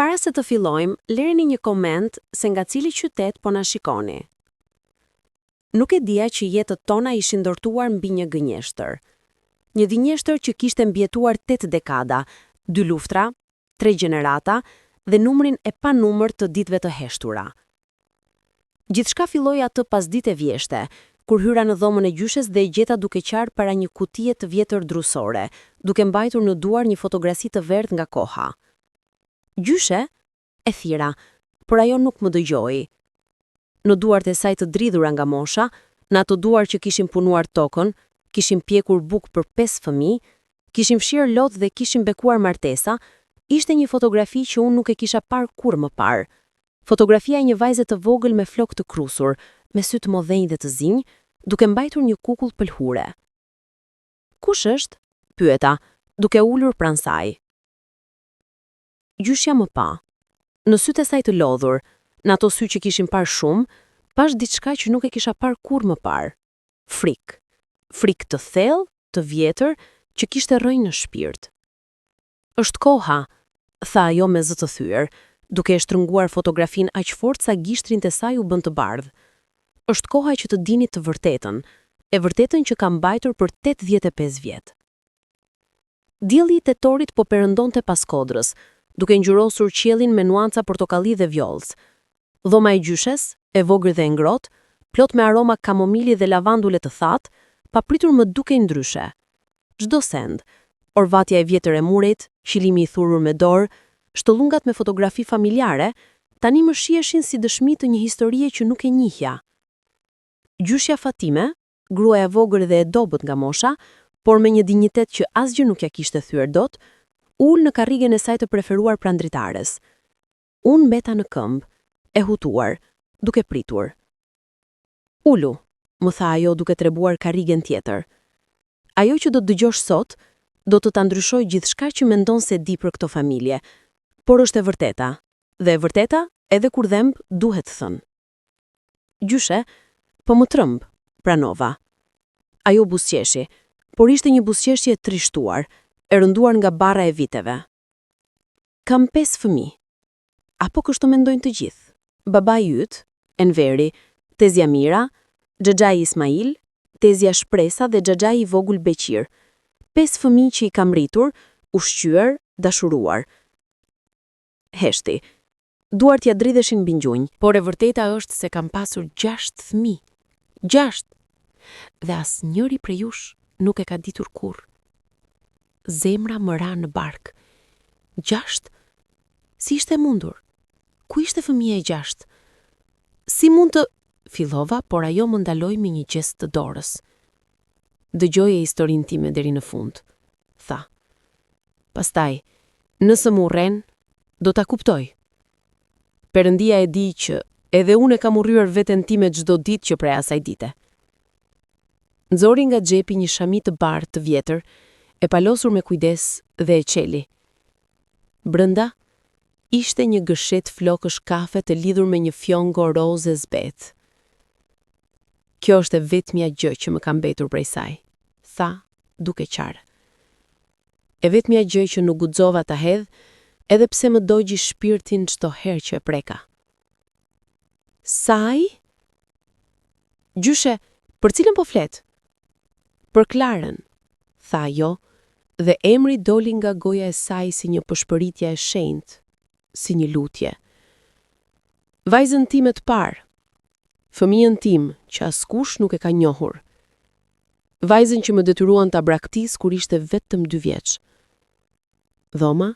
Para se të fillojmë, lëreni një koment se nga cili qytet po na shikoni. Nuk e dija që jetët tona ishin ndërtuar mbi një gënjeshtër. Një gënjeshtër që kishte mbijetuar tetë dekada, dy luftra, tre gjenerata dhe numrin e panumërt të ditëve të heshtura. Gjithçka filloi atë pasdite vjeshte, kur hyra në dhomën e gjyshes dhe e gjeta duke qarë para një kutie të vjetër drusore, duke mbajtur në duar një fotografi të verdhë nga koha. Gjyshe? E thirra, por ajo nuk më dëgjoi. Në duart e saj të dridhura nga mosha, në ato duar që kishin punuar tokën, kishin pjekur bukë për pesë fëmijë, kishin fshirë lot dhe kishin bekuar martesa, ishte një fotografi që unë nuk e kisha parë kurrë më parë. Fotografia e një vajze të vogël me flokë të krusur, me sy të mëdhenj dhe të zinj, duke mbajtur një kukull pëlhure. Kush është? pyeta, duke u ulur pranë saj. Gjyshja më pa. Në sytë e saj të lodhur, në ato sy që kishin parë shumë, pashë diçka që nuk e kisha parë kurrë më parë. Frikë. Frikë të thellë, të vjetër, që kishte rrënjë në shpirt. Është koha, tha ajo me zë të thyer, duke e shtrënguar fotografinë aq fort sa gishtrinjtë e saj u bënë të bardhë. Është koha që të dini të vërtetën, e vërtetën që kam mbajtur për 85 vjet. Dielli i tetorit po perëndonte pas kodrës, duke ngjyrosur qiellin me nuanca portokalli dhe vjollcë. Dhoma e gjyshes, e vogël dhe e ngrohtë, plot me aroma kamomili dhe lavandule të thatë, papritur më dukej ndryshe. Çdo send, orvatja e vjetër e murit, qilimi i thurur me dorë, shtëllungat me fotografi familjare, tani më shiheshin si dëshmi të një historie që nuk e njihja. Gjyshja Fatime, gruaja e vogël dhe e dobët nga mosha, por me një dinjitet që asgjë nuk ia kishte thyer dot, u ul në karrigen e saj të preferuar pranë dritares. Unë mbeta në këmbë, e hutuar, duke pritur. Ulu, më tha ajo duke treguar karrigen tjetër. Ajo që do të dëgjosh sot, do të ta ndryshojë gjithçka që mendon se di për këto familje. Por është e vërteta. Dhe e vërteta, edhe kur dhemb, duhet thënë. Gjyshe, po më tremb, pranova. Ajo buzëqeshi, por ishte një buzëqeshje e trishtuar, e rënduar nga barra e viteve. Kam pesë fëmijë. Apo kështu mendojnë të gjithë. Babai yt, Enveri, tezja Mira, xhaxhai Ismail, tezja Shpresa dhe xhaxhai i vogël Beqir. Pesë fëmijë që i kam rritur, ushqyer, dashuruar. Heshti. Duart ia dridheshin mbi gjunjë. Por e vërteta është se kam pasur gjashtë fëmijë. Gjashtë! Dhe asnjëri prej jush nuk e ka ditur kurrë. Zemra më ra në bark. Gjashtë? Si ishte e mundur? Ku ishte fëmija e gjashtë? Si mund të... Fillova, por ajo më ndaloi me një gjest të dorës. Dëgjoje historinë time deri në fund, tha. Pastaj, nëse më urren, do ta kuptoj. Perëndia e di që edhe unë e kam urryer veten time çdo ditë që prej asaj dite. Nxori nga xhepi një shami të bardhë të vjetër, e palosur me kujdes dhe e çeli. Brenda ishte një gërshetë flokësh kafe të lidhur me një fjongo rozë e zbehtë. Kjo është e vetmja gjë që më ka mbetur prej saj, tha, duke qarë. E vetmja gjë që nuk guxova ta hedh, edhe pse më dogji shpirtin çdo herë që e preka. Saj? Gjyshe, për cilën po flet? Për Klarën, tha ajo, dhe emri doli nga goja e saj si një pëshpëritje e shenjtë, si një lutje. Vajzën time të parë, fëmijën tim që askush nuk e ka njohur. Vajzën që më detyruan ta braktis kur ishte vetëm dy vjeç. Dhoma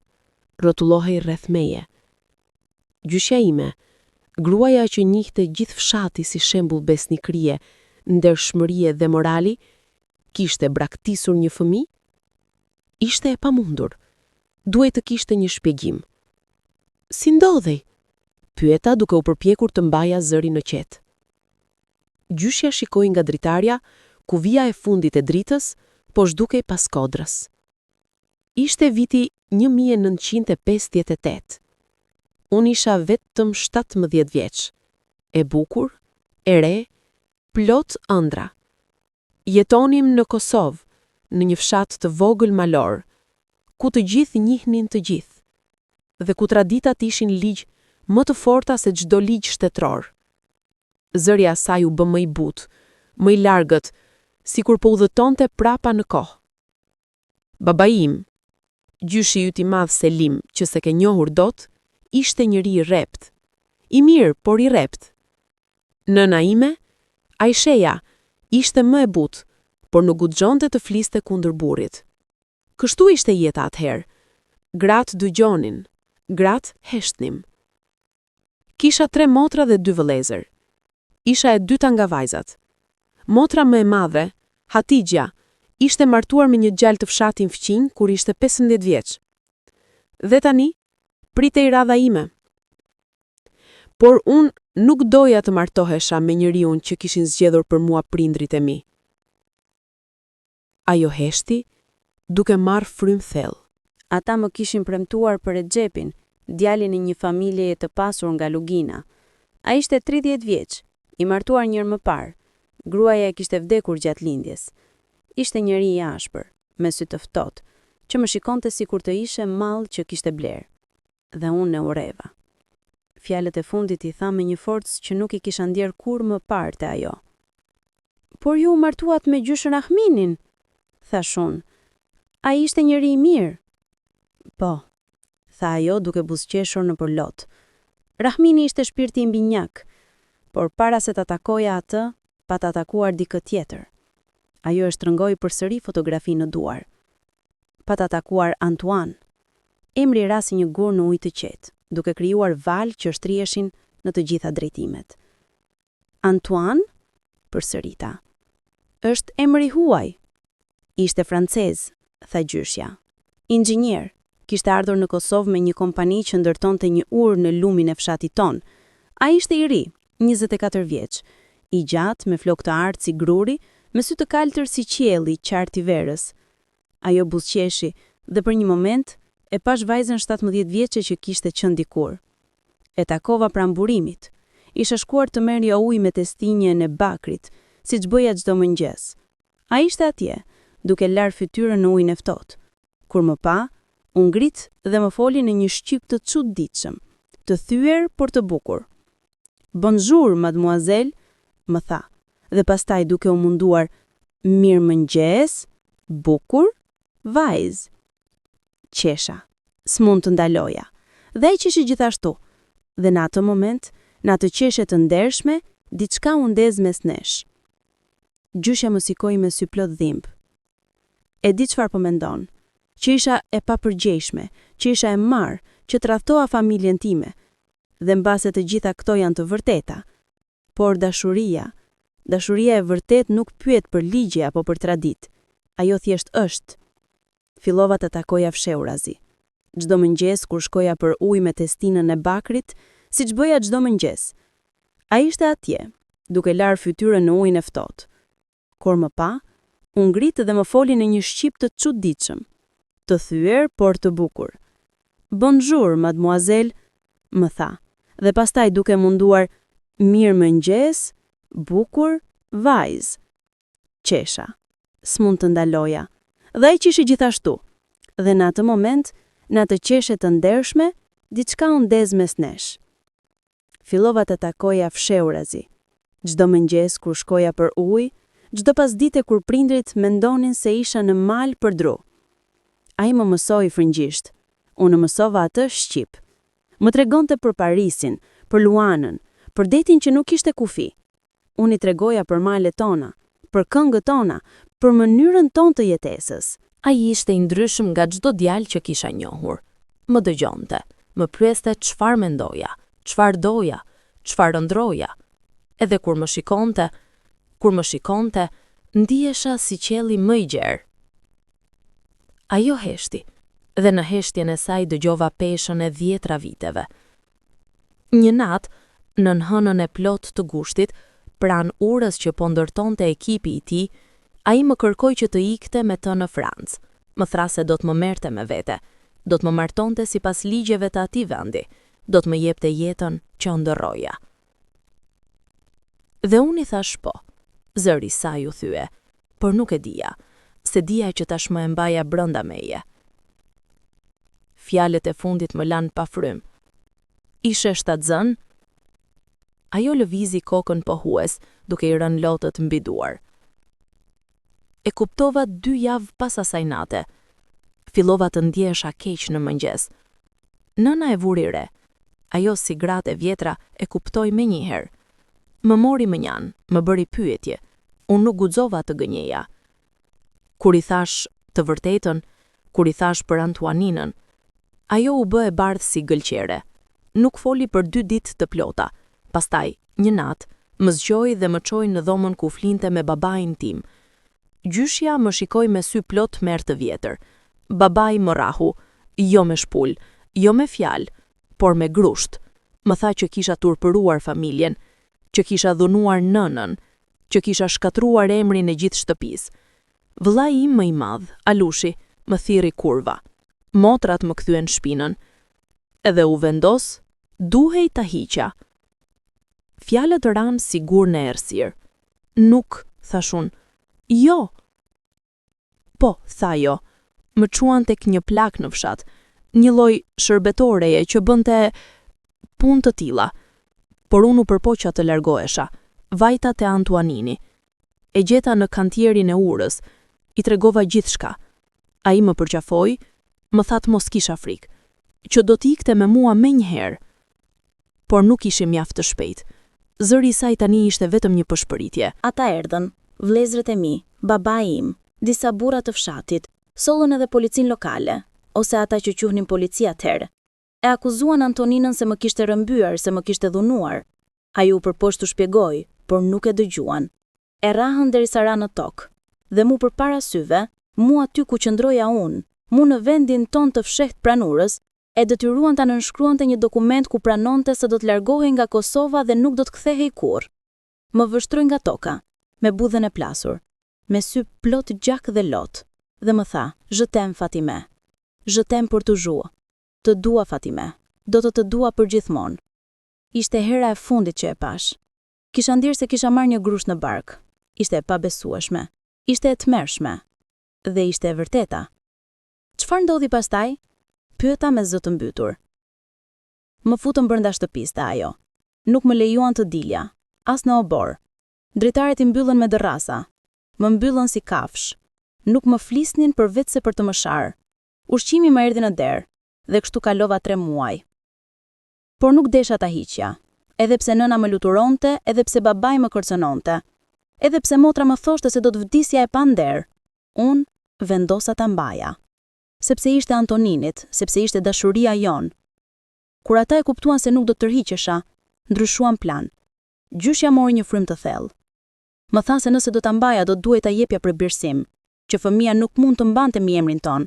rrotullohej rreth meje. Gjyshja ime, gruaja që njihte gjithë fshati si shembull besnikërie, ndershmërie dhe morali, kishte braktisur një fëmijë? Ishte e pamundur. Duhej të kishte një shpjegim. Si ndodhi? Pyeta duke u përpjekur të mbaja zërin e qetë. Gjyshja shikoi nga dritarja, ku vija e fundit e dritës po zhdukej pas kodrës. Ishte viti 1958. Unë isha vetëm 17 vjeç, e bukur, e re, plot ëndrra. Jetonim në Kosovë, në një fshat të vogël malor, ku të gjithë njihnin të gjithë. Dhe ku traditat ishin ligj më të forta se çdo ligj shtetëror. Zëri i saj u bë më i butë, më i largët, sikur po udhëtonte prapa në kohë. Babai im, gjyshi yt i madh Selim, që s'e ke njohur dot, ishte njeri i rreptë. I mirë, por i rreptë. Nëna ime, Aisheja, ishte më e butë, por nuk guxonte të fliste kundër burrit. Kështu ishte jeta atëherë. Gratë dëgjonin, gratë heshtnim. Kisha tre motra dhe dy vëllezër. Isha e dyta nga vajzat. Motra më e madhe, Hatixhja, ishte martuar me një djalë të fshatin fqinj kur ishte 15 vjeç. Dhe tani, pritej radha ime. Por unë nuk doja të martohesha me njeriun që kishin zgjedhur për mua prindërit e mi. Ajo heshti, duke marrë frymë thellë. Ata më kishin premtuar për Rexhepin, djalin e një familjeje të pasur nga Lugina. Ai ishte 30 vjeç, i martuar një herë më parë. Gruaja e kishte vdekur gjatë lindjes. Ishte njeri i ashpër, me sy të ftohtë, që më shikonte sikur të ishe mall që kishte blerë. Dhe unë e urreva. Fjalët e fundit i tha me një forcë që nuk i kisha ndjerë kurrë më parë te ajo. Por ju u martuat me gjysh Rahminin, thashë unë. Ai ishte njeri i mirë. Po, tha ajo duke buzëqeshur nëpër lot. Rahmini ishte shpirti im binjak, por para se ta takoja atë, pata takuar dikë tjetër. Ajo e shtrëngoi përsëri fotografinë në duar. Pata takuar Antoine. Emri ra si një gur në ujë të qetë, duke krijuar valë që shtriheshin në të gjitha drejtimet. Antoine? Përsërita. Është emër i huaj. Ishte francez, tha gjyshja. Inxhinier, kishte ardhur në Kosovë me një kompani që ndërtonte një urë në lumin e fshatit tonë. Ai ishte i ri, 24 vjeç, i gjatë, me flokë të artë si gruri, me sy të kaltër si qielli i qartë i verës. Ajo buzëqeshi dhe për një moment e pashë vajzën 17 vjeçe që kishte qenë dikur. E takova pranë burimit. Isha shkuar të merrja ujë me testinën e bakrit, siç bëja çdo mëngjes. Ai ishte atje, duke larë fytyrën në ujin e ftohtë. Kur më pa, u ngrit dhe më foli në një shqip të çuditshëm, të thyer por të bukur. Bonjour, mademoiselle, më tha, dhe pastaj duke u munduar, mirëmëngjes, bukur, vajzë. Qesha, s'mund të ndaloja. Dhe ai qeshi gjithashtu. Dhe në atë moment, në atë qeshje të ndershme, diçka u ndez mes nesh. Gjyshja më shikoi me sy plot dhimbje. E di çfarë po mendon, që isha e papërgjegjshme, që isha e marrë, që tradhtova familjen time. Dhe mbase të gjitha këto janë të vërteta. Por dashuria, dashuria e vërtetë nuk pyet për ligje apo për traditë. Ajo thjesht është. Fillova ta takoja fshehurazi. Çdo mëngjes kur shkoja për ujë me testinën e bakrit, siç bëja çdo mëngjes. Ai ishte atje, duke larë fytyrën në ujin e ftohtë. Kur më pa, u ngrit dhe më foli në një shqip të çuditshëm, të thyer, por të bukur. Bonjour, mademoiselle, më tha, dhe pastaj duke munduar, mirëmëngjes, bukur, vajzë. Qesha. S'mund të ndaloja. Dhe ai qeshi gjithashtu. Dhe në atë moment, në atë qeshje të ndershme, diçka u ndez mes nesh. Fillova ta takoja fshehurazi. Çdo mëngjes kur shkoja për ujë, çdo pasdite kur prindërit mendonin se isha në mal për dru. Ai më mësoi frëngjisht, unë mësova atë shqip. Më tregonte për Parisin, për Luanën, për detin që nuk kishte kufi. Unë i tregoja për malet tona, për këngët tona, për mënyrën tonë të jetesës. Ai ishte i ndryshëm nga çdo djalë që kisha njohur. Më dëgjonte, më pyeste çfarë mendoja, çfarë doja, çfarë ëndërroja. Edhe kur më shikonte, kur më shikonte, ndihesha si qielli më i gjerë. Ajo heshti, dhe në heshtjen e saj dëgjova peshën e dhjetra viteve. Një natë, nën hënën e plotë të gushtit, pranë urës që po ndërtonte ekipi i tij, ai më kërkoi që të ikte me të në Francë. Më tha se do të më merrte me vete, do të më martonte sipas ligjeve të atij vendi, do të më jepte jetën që ëndërroja. Dhe unë i thashë po. Zëri i saj u thye, por nuk e dija, s'e dija që tashmë e mbaja brenda meje. Fjalët e fundit më lanë pa frymë. Ishe shtatzënë? Ajo lëvizi kokën pohues, duke i rënë lotët mbi duar. E kuptova dy javë pas asaj nate. Fillova të ndjehesha keq në mëngjes. Nëna e vuri re. Ajo si gratë e vjetra e kuptoi menjëherë. Më mori mënjanë, më bëri pyetje. Unë nuk guxova të gënjeja. Kur i thashë të vërtetën, kur i thashë për Antuaninën, ajo u bë e bardhë si gëlqere. Nuk foli për dy ditë të plota. Pastaj, një natë, më zgjoi dhe më çoi në dhomën ku flinte me babain tim. Gjyshja më shikoi me sy plot tmerr të vjetër. Babai më rrahu, jo me shpullë, jo me fjalë, por me grusht. Më tha që kisha turpëruar familjen, që kisha dhunuar nënën, që kisha shkatërruar emrin e gjithë shtëpisë. Vëllai im më i madh, Alushi, më thirri kurva. Motrat më kthyen shpinën. Edhe u vendos, duhej ta hiqja. Fjalët ranë si gurë në errësirë. Nuk, thashë unë. Jo! Po, tha ajo. Më çuan tek një plakë në fshat, një lloj shërbetoreje që bënte punë të tilla. Por unë u përpoqa të largohesha. Vajta te Antuanini. E gjeta në kantierin e urës. I tregova gjithçka. Ai më përqafoi, më tha të mos kisha frikë, që do të ikte me mua menjëherë. Por nuk ishim mjaft të shpejtë. Zëri i saj tani ishte vetëm një pëshpëritje. Ata erdhën, vëllezërit e mi, babai im, disa burra të fshatit, sollën edhe policinë lokale, ose ata që quhnin polici atëherë. E akuzuan Antoninën se më kishte rrëmbyer, se më kishte dhunuar. Ajo u përpoq t'u shpjegojë, por nuk e dëgjuan. E rrahën derisa ra në tokë. Dhe mu përpara syve, mu aty ku qëndroja unë, mu në vendin tonë të fshehtë pranë urës, e detyruan ta nënshkruante një dokument ku pranonte se do të largohej nga Kosova dhe nuk do të kthehej kurrë. Më vështroi nga toka, me buzën e plasur, me sy plot gjak dhe lot, dhe më tha, Je t'aime, Fatime. Je t'aime pour toujours. Të dua, Fatime. Do të të dua përgjithmonë. Ishte hera e fundit që e pashë. Kisha ndjerë se kisha marrë një grusht në bark. Ishte e pabesueshme. Ishte e tmerrshme. Dhe ishte e vërteta. Çfarë ndodhi pastaj? Pyeta me zë të mbytur. Më futën brenda shtëpisë, tha ajo. Nuk më lejuan të dilja, as në oborr. Dritaret i mbyllën me dërrasa. Më mbyllën si kafshë. Nuk më flisnin përveçse për të më sharë. Ushqimi më erdhi në derë, dhe kështu kalova tre muaj. Por nuk desha ta hiqja. Edhe pse nëna më luturonte, edhe pse babai më kërcënonte. Edhe pse motra më thoshte se do të vdisja e pander. Unë vendosa ta mbaja. Sepse ishte Antoninit, sepse ishte dashuria jonë. Kur ata e kuptuan se nuk do të tërhiqesha, ndryshuan plan. Gjyshja mori një frymë të thellë. Më tha se nëse do ta mbaja do të duhej ta jepja për birësim, që fëmija nuk mund të mbante mbiemrin tonë,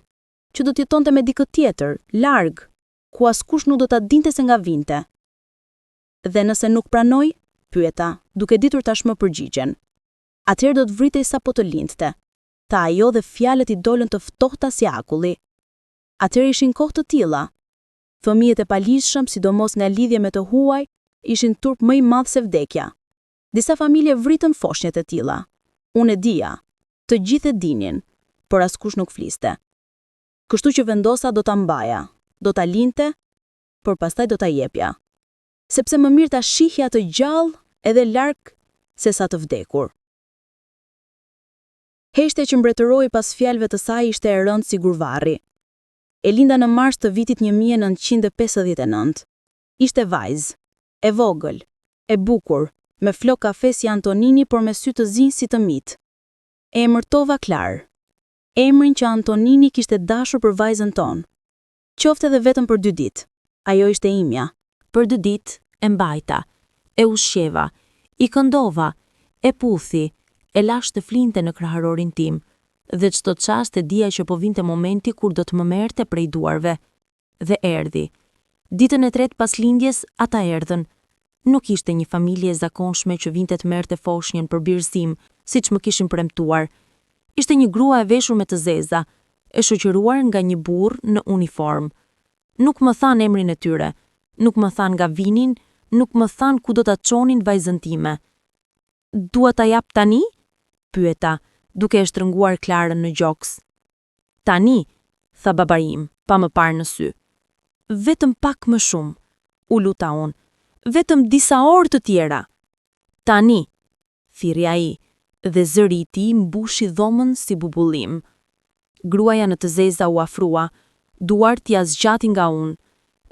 që do të jetonte me dikë tjetër, larg, ku askush nuk do ta dinte se nga vinte. Dhe nëse nuk pranoj? pyeta, duke ditur tashmë përgjigjen. Atëherë do të vritej sapo të lindte, tha ajo dhe fjalët i dolën të ftohta si akulli. Atëherë ishin kohë të tilla. Fëmijët e paligjshëm, sidomos nga lidhje me të huaj, ishin turp më i madh se vdekja. Disa familje vritën foshnjet e tilla. Unë e dija. Të gjithë e dinin, por askush nuk fliste. Kështu që vendosa do ta mbaja, do ta linte, por pastaj do ta jepja. Sepse më mirë ta shihja të gjallë edhe larg sesa të vdekur. Heshtja që mbretëroi pas fjalëve të saj ishte e rëndë si gurvarri. E linda në mars të vitit 1959. Ishte vajzë. E vogël. E bukur, me flokë kafe si Antonini por me sy të zinj si të mitë. E emërtova Klarë. Emrin që Antonini kishte dashur për vajzën tonë. Qoftë edhe vetëm për dy ditë. Ajo ishte imja. Për dy ditë e mbajta, e ushqeva, i këndova, e puthi, e lashë të flinte në kraharorin tim, dhe çdo çast e dija që po vinte momenti kur do të më merrte prej duarve. Dhe erdhi. Ditën e tretë pas lindjes, ata erdhën. Nuk ishte një familje e zakonshme që vinte të merrte foshnjën për birësim, siç më kishin premtuar. Ishte një grua e veshur me të zeza, e shoqëruar nga një burrë në uniformë. Nuk më thanë emrin e tyre, nuk më thanë nga vinin, nuk më thanë ku do ta çonin vajzën time. Dua ta jap tani? pyeta, duke e shtrënguar Klarën në gjoks. Tani, tha babai im, pa më parë në sy. Vetëm pak më shumë, u luta unë. Vetëm disa orë të tjera. Tani, thirri ai, dhe zëri i tij mbushi dhomën si bubullimë. Gruaja në të zeza u afrua, duart ia zgjati nga unë,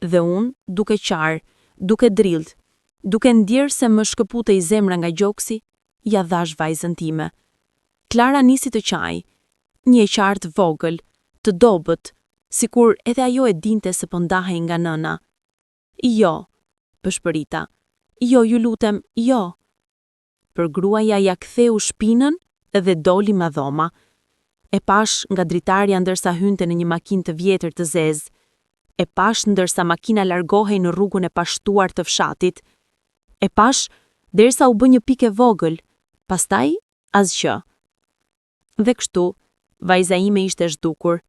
dhe unë, duke qarë, duke dridhur, duke ndjerë se më shkëputej zemra nga gjoksi, ia dhashë vajzën time. Klara nisi të qajë, një e qarë të vogël, të dobët, sikur edhe ajo e dinte se po ndahej nga nëna. Jo, pëshpërita. Jo, ju lutem, jo. Por gruaja ia ktheu shpinën dhe doli nga dhoma. E pashë nga dritarja ndërsa hynte në një makinë të vjetër të zezë. E pashë ndërsa makina largohej në rrugën e pashtuar të fshatit. E pashë derisa u bë një pikë e vogël, pastaj asgjë. Dhe kështu, vajza ime ishte zhdukur.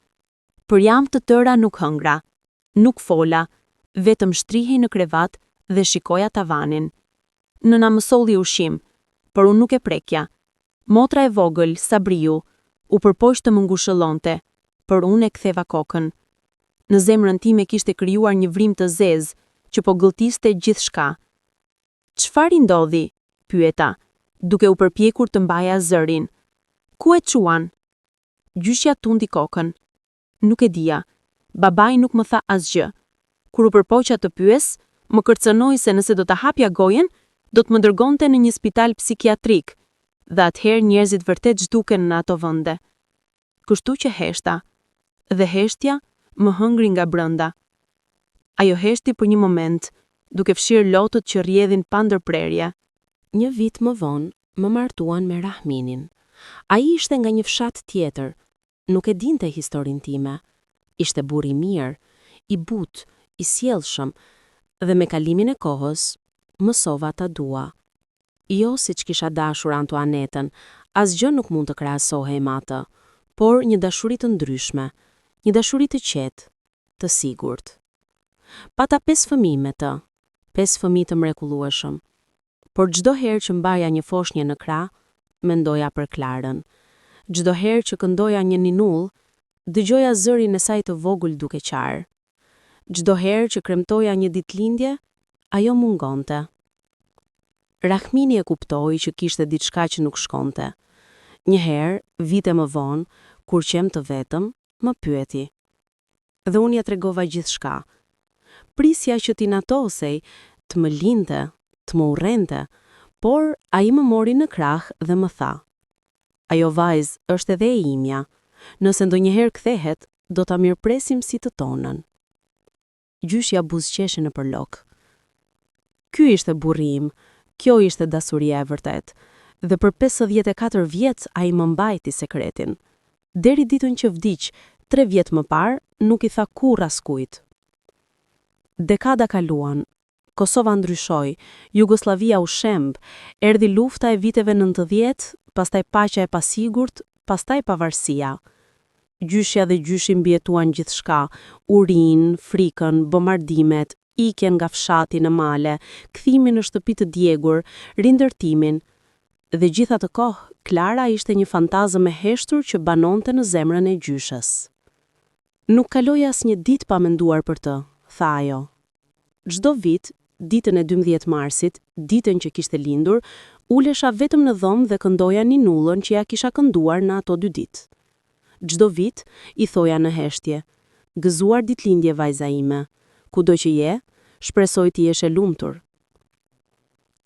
Për javë të tëra nuk hëngra, nuk fola, vetëm shtrihej në krevat dhe shikoja tavanin. Nëna më solli ushqim, por unë nuk e prekja. Motra e vogël, Sabriu, u përpoq të më ngushëllonte, por unë e ktheva kokën. Në zemrën time kishte krijuar një vrimë të zezë, që po gëlltiste gjithçka. Çfarë i ndodhi? pyeta, duke u përpjekur të mbaja zërin. Ku e çuan? Gjyshja tundi kokën. Nuk e dija. Babai nuk më tha asgjë. Kur u përpoqa të pyes, më kërcënoi se nëse do ta hapja gojën, do të më dërgonte në një spital psikiatrik, dhe atëherë njerëzit vërtet zhduken në ato vende. Kështu që heshta. Dhe heshtja më hëngri nga brenda. Ajo heshti për një moment, duke fshirë lotët që rrjedhin pa ndërprerje. Një vit më vonë, më martuan me Rahminin. Ai ishte nga një fshat tjetër, nuk e dinte historinë time. Ishte burrë i mirë, i butë, i sjellshëm, dhe me kalimin e kohës, mësova ta dua. Jo siç kisha dashur Antoanetën, asgjë nuk mund të krahasohej me atë, por një dashuri të ndryshme, një dashuri të qetë, të sigurt. Pata pesë fëmijë me të, pesë fëmijë të mrekullueshëm. Por çdo herë që mbaja një foshnje në krah, mendoja për Klarën. Çdo herë që këndoja një ninullë, dëgjoja zërin e saj të vogël duke qarë. Çdo herë që kremtoja një ditëlindje, ajo mungonte. Rahmini e kuptoi që kishte diçka që nuk shkonte. Një herë, vite më vonë, kur qemë të vetëm, më pyeti. Dhe unë ia tregova gjithçka. Prisja që të inatosej, të më linte, të më urrente, por ai më mori në krah dhe më tha: Ajo vajzë është edhe e imja. Nëse ndonjëherë kthehet, do ta mirëpresim si të tonën. Gjyshja buzëqeshi nëpër lot. Ky ishte burri im, kjo ishte dashuria e vërtetë. Dhe për 54 vjet ai më mbajti sekretin. Deri ditën që vdiq, tre vjet më parë, nuk i tha kurrë askujt. Dekada kaluan, Kosova ndryshoi, Jugosllavia u shemb, erdhi lufta e viteve 90, pastaj paqja e pasigurt, pastaj pavarësia. Gjyshja dhe gjyshi mbijetuan gjithçka, urinë, frikën, bombardimet, ikjen nga fshati në male, kthimin në shtëpi të djegur, rindërtimin. Dhe gjithë atë kohë, Klara ishte një fantazëm e heshtur që banonte në zemrën e gjyshes. Nuk kaloi asnjë ditë pa menduar për të, tha ajo. Çdo vit, ditën e 12 marsit, ditën që kishte lindur, ulesha vetëm në dhomë dhe këndoja ninullën që ia kisha kënduar në ato dy ditë. Çdo vit, i thoja në heshtje, gëzuar ditëlindje vajza ime, kudo që je, shpresoj të jesh e lumtur.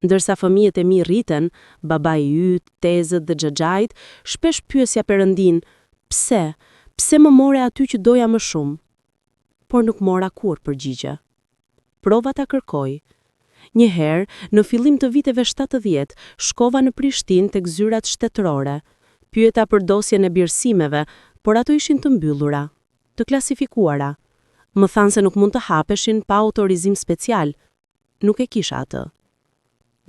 Ndërsa fëmijët e mi rriten, babai yt, tezët dhe xhaxhait, shpesh pyesja Perëndinë, pse, pse më more aty që doja më shumë? Por nuk mora kurrë përgjigje. Prova ta kërkoj. Një herë, në fillim të viteve 70, shkova në Prishtinë tek zyrat shtetërore. Pyeta për dosjen e birësimeve, por ato ishin të mbyllura, të klasifikuara. Më thanë se nuk mund të hapeshin pa autorizim special. Nuk e kisha atë.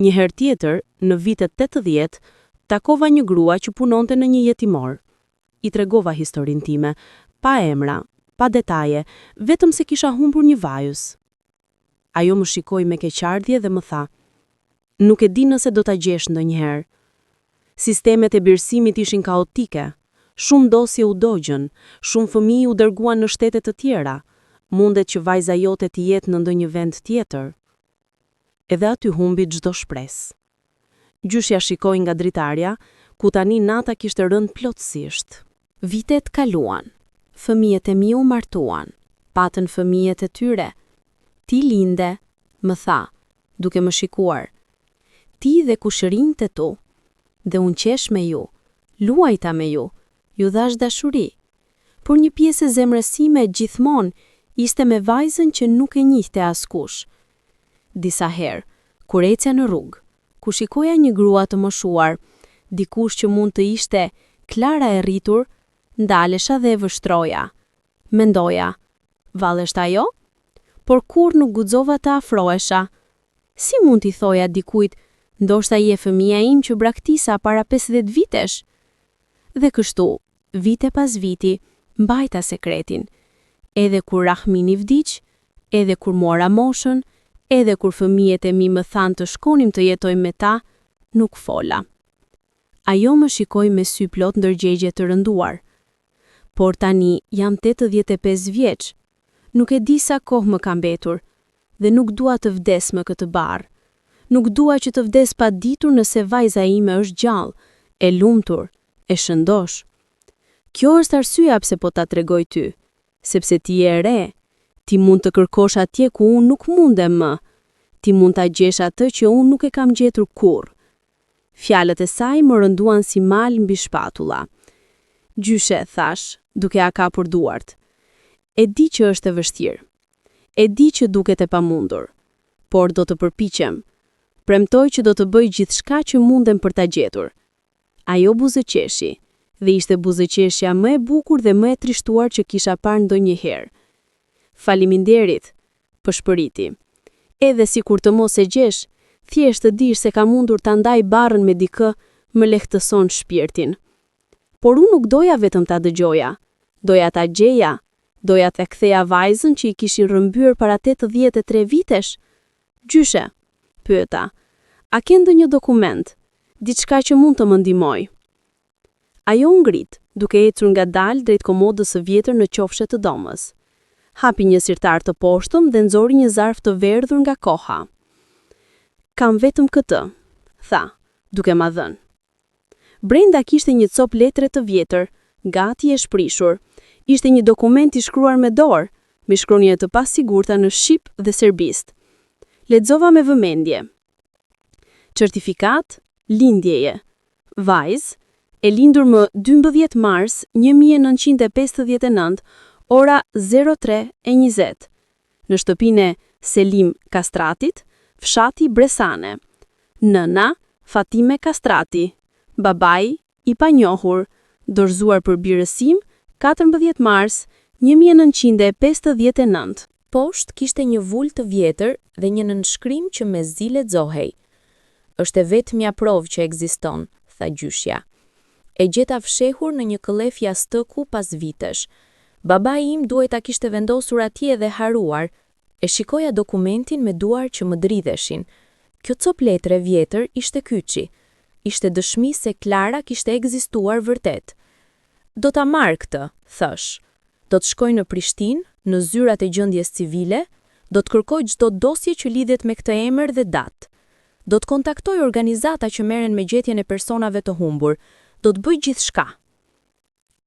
Një herë tjetër, në vitet 80, takova një grua që punonte në një jetimor. I tregova historinë time, pa emra, pa detaje, vetëm se kisha humbur një vajzë. Ajo më shikoi me keqardhje dhe më tha, nuk e di nëse do ta gjesh ndonjëherë. Sistemet e birësimit ishin kaotike, shumë dosje u dogjën, shumë fëmijë u dërguan në shtete të tjera. Mundet që vajza jote të jetë në ndonjë vend tjetër. Edhe aty humbi çdo shpresë. Gjyshja shikoi nga dritarja, ku tani nata kishte rënë plotësisht. Vitet kaluan. Fëmijët e mi u martuan. Patën fëmijët e tyre. Ti linde, më tha, duke më shikuar. Ti dhe kushërinjtë e tu. Dhe unë qeshë me ju, luajta me ju, ju dhashë dashuri. Por një pjesë e zemrës sime gjithmonë ishte me vajzën që nuk e njihte askush. Disa herë, kur ecja në rrugë, kur shikoja një grua të moshuar, dikush që mund të ishte Klara e rritur, ndalesha dhe e vështroja. Mendoja, vallë është ajo? Por kurrë nuk guxova të afrohesha. Si mund t'i thoja dikujt, ndoshta je fëmija im që braktisa para 50 vitesh? Dhe kështu, vite pas viti, mbajta sekretin. Edhe kur Rahmini vdiq, edhe kur mora moshën, edhe kur fëmijët e mi më thanë të shkonim të jetojmë me ta, nuk fola. Ajo më shikoi me sy plot ndërgjegje të rënduar. Por tani jam 85 vjeç. Nuk e di sa kohë më ka mbetur dhe nuk dua të vdes me këtë barrë. Nuk dua që të vdes pa ditur nëse vajza ime është gjallë, e lumtur, e shëndoshë. Kjo është arsyeja pse po ta tregoj ty, sepse ti je e re, ti mund të kërkosh atje ku unë nuk mundem më. Ti mund ta gjesh atë që unë nuk e kam gjetur kurrë. Fjalët e saj më rënduan si mal mbi shpatulla. Gjyshe, thashë, duke ia kapur duart. E di që është e vështirë. E di që duket e pamundur. Por do të përpiqem. Premtoj që do të bëj gjithçka që mundem për ta gjetur. Ajo buzëqeshi, dhe ishte buzëqeshja më e bukur dhe më e trishtuar që kisha parë ndonjëherë. Faleminderit, pëshpëriti. Edhe sikur të mos e gjesh, thjesht të dish se kam mundur ta ndaj barrën me dikë, më lehtëson shpirtin. Por unë nuk doja vetëm ta dëgjoja. Doja ta gjeja, doja të ktheja vajzën që i kishin rrëmbyer para 83 vitesh. Gjyshe, pyeta, a ke ndonjë dokument, diçka që mund të më ndihmojë? Ajo u ngrit, duke ecur ngadalë drejt komodës së vjetër në qofshe të dhomës. Hapi një sirtar të poshtëm dhe nxori një zarf të verdhur nga koha. Kam vetëm këtë, tha, duke ma dhënë. Brenda kishte një copë letre të vjetër, gati e shprishur. Ishte një dokument i shkruar me dorë, me shkronja të pasigurta në shqip dhe serbisht. Lexova me vëmendje. Certifikatë lindjeje. Vajzë, e lindur më 12 mars 1959, ora 03:20, në shtëpinë e Selim Kastratit, fshati Bresane. Nëna, Fatime Kastrati. Babai, i panjohur, dorëzuar për birësim 14 mars 1959. Poshtë kishte një vulë të vjetër dhe një nënshkrim që mezi lexohej. Është e vetmja provë që ekziston, tha gjyshja. E gjeta fshehur në një këllef jastëku pas vitesh. Babai im duhej ta kishte vendosur atje dhe harruar. E shikoja dokumentin me duar që më dridheshin. Kjo copë letre e vjetër ishte kyçi. Ishte dëshmi se Klara kishte ekzistuar vërtet. Do ta marr këtë, thashë. Do të shkoj në Prishtinë, në zyrat e gjendjes civile, do të kërkoj çdo dosje që lidhet me këtë emër dhe datë. Do të kontaktoj organizata që merren me gjetjen e personave të humbur. Do të bëj gjithçka.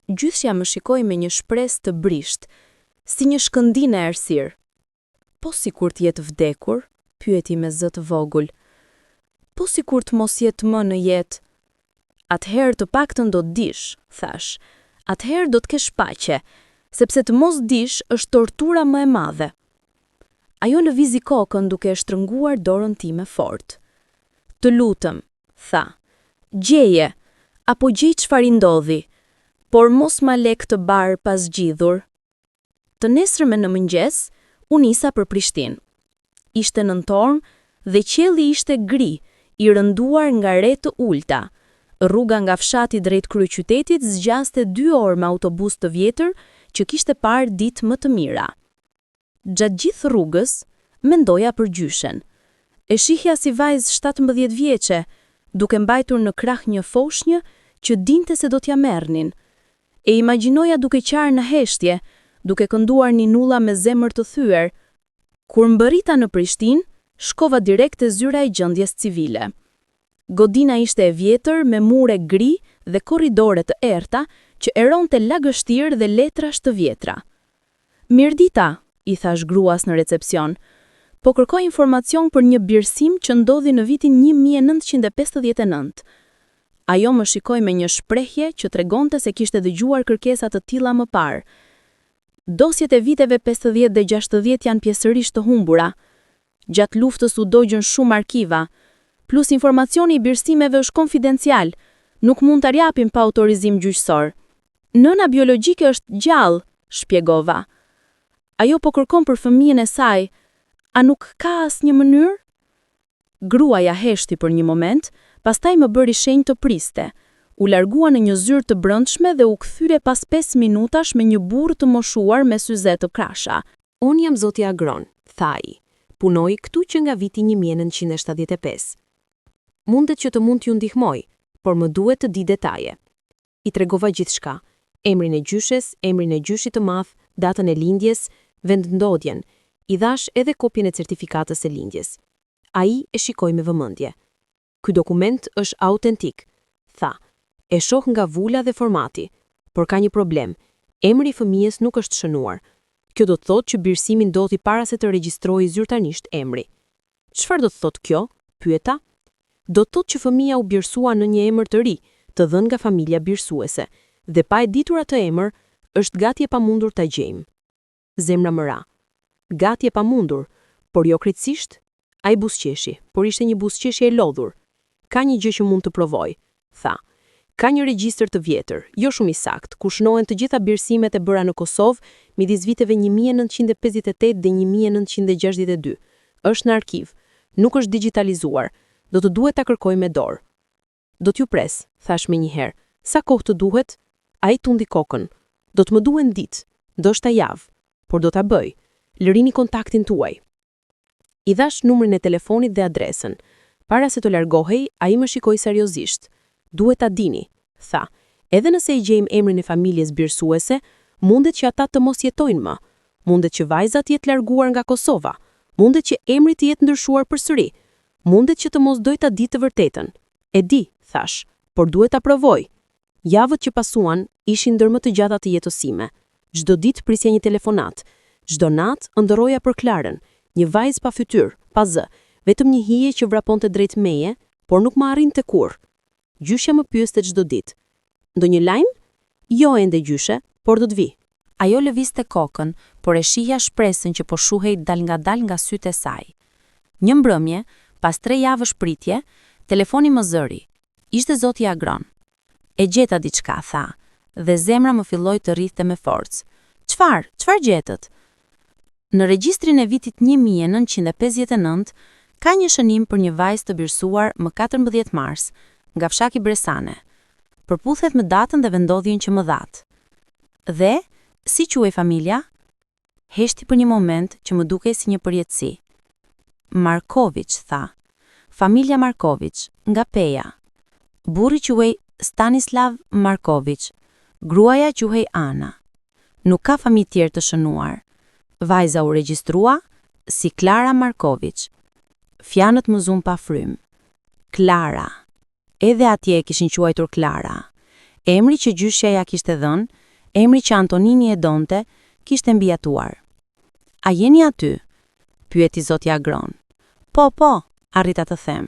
Gjyshja më shikoi me një shpresë të brishtë, si një shkëndijë në errësirë. Po sikur të jetë vdekur? pyeti me zë të vogël. Po sikur të mos jetë më në jetë? Atëherë të paktën do të dish, thashë. Atëherë do të kesh paqe, sepse të mos dish është tortura më e madhe. Ajo lëvizi kokën duke e shtrënguar dorën time fort. Të lutem, tha. Gjeje, apo gjej çfarë i ndodhi, por mos ma le këtë barrë pa zgjidhur. Të nesërmen në mëngjes, u nisa për Prishtinë. Ishte nëntor dhe qielli ishte gri, i rënduar nga re të ulëta. Rruga nga fshati drejt kryeqytetit zgjaste dy orë me autobus të vjetër që kishte parë ditë më të mira. Gjatë gjithë rrugës, mendoja për gjyshen. E shihja si vajzë 17 vjeçe, duke mbajtur në krah një foshnjë që dinte se do t'ia merrnin. E imagjinoja duke qarë në heshtje, duke kënduar ninulla me zemër të thyer. Kur mbërrita në Prishtinë, shkova direkt te zyra e gjendjes civile. Godina ishte e vjetër me mure gri dhe korridore të errëta që eronte lagështirë dhe letrash të vjetra. Mirëdita, i thashë gruas në recepcion. Po kërkoj informacion për një birësim që ndodhi në vitin 1959. Ajo më shikoi me një shprehje që tregonte se kishte dëgjuar kërkesa të tilla më parë. Dosjet e viteve 50 dhe 60 janë pjesërisht të humbura. Gjatë luftës u dogjën shumë arkiva. Plus informacioni i birësimeve është konfidencial, nuk mund ta japim pa autorizim gjyqësor. Nëna biologjike është gjallë, shpjegova. Ajo po kërkon për fëmijën e saj. A nuk ka asnjë mënyrë? Gruaja heshti për një moment, pastaj më bëri shenjë të priste. U largua në një zyrë të brendshme dhe u kthye pas 5 minutash me një burrë të moshuar me syze të trasha. Unë jam zoti Agron, tha ai. Punoj këtu që nga viti 1975. Mundet që të mund t'ju ndihmoj, por më duhet të di detaje. I tregova gjithçka, emrin e gjyshes, emrin e gjyshit të madh, datën e lindjes, vendndodhjen. I dhashë edhe kopjen e certifikatës së lindjes. Ai e shikoi me vëmendje. Ky dokument është autentik, tha. E shoh nga vula dhe formati, por ka një problem. Emri i fëmijës nuk është shënuar. Kjo do të thotë që birësimi ndodhi para se të regjistrohej zyrtarisht emri. Çfarë do të thotë kjo? Pyeta. Do të thotë që fëmija u birësua në një emër të ri, të dhënë nga familja birësuese, dhe pa e ditur atë emër, është gati e pamundur ta gjejmë. Zemra më ra. Gati e pamundur, por jo krejtësisht? Ai buzëqeshi, por ishte një buzëqeshje e lodhur. Ka një gjë që mund të provoj, tha. Ka një regjistër të vjetër, jo shumë i saktë, ku shënohen të gjitha birësimet e bëra në Kosovë midis viteve 1958 dhe 1962. Është në arkiv, nuk është digjitalizuar, do të duhet ta kërkoj me dorë. Do t'ju pres, thashë menjëherë. Sa kohë të duhet? Ai tundi kokën. Do të më duhen ditë, ndoshta javë, por do ta bëj. Lërini kontaktin tuaj. I dhashë numrin e telefonit dhe adresën. Para se të largohej, ai më shikoi seriozisht. Duhet ta dini, tha. Edhe nëse e gjejmë emrin e familjes birësuese, mundet që ata të mos jetojnë më. Mundet që vajza të jetë larguar nga Kosova. Mundet që emri të jetë ndryshuar përsëri. Mundet që të mos dojë ta di të vërtetën. E di, thashë, por duhet ta provoj. Javët që pasuan ishin ndër më të gjata të jetës sime. Çdo ditë prisja një telefonatë. Çdo natë ëndërroja për Klarën, një vajzë pa fytyrë, pa zë, vetëm një hije që vraponte drejt meje, por nuk më arrinte kurrë. Gjyshja më pyeste çdo ditë. Ndonjë lajm? Jo ende gjyshe, por do të vijë. Ajo lëvizte kokën, por e shihja shpresën që po shuhej dalngadalë nga sytë e saj. Një mbrëmje, pas tre javësh pritje, telefoni më zëri. Ishte zoti Agron. E gjeta diçka, tha, dhe zemra më filloi të rrihte me forcë. Çfarë? Çfarë gjetët? Në regjistrin e vitit 1959 ka një shënim për një vajzë të birësuar më 14 mars, nga fshati Bresane. Përputhet me datën dhe vendndodhjen që më dhatë. Dhe, si quhej familja? Heshti për një moment që më dukej si një përjetësi. Markovic, tha. Familja Markovic, nga Peja. Burri quhej Stanislav Markovic, gruaja quhej Ana. Nuk ka familje tjerë të shënuar. Vajza u regjistrua si Klara Markovic. Fjalët më zunë pa frymë. Klara. Edhe atje e kishin quajtur Klara. Emri që gjyshja ia kishte dhënë, emri që Antonini e donte, kishte mbijetuar. A jeni aty? Pyeti zoti Agron. Po, po, arrita të them.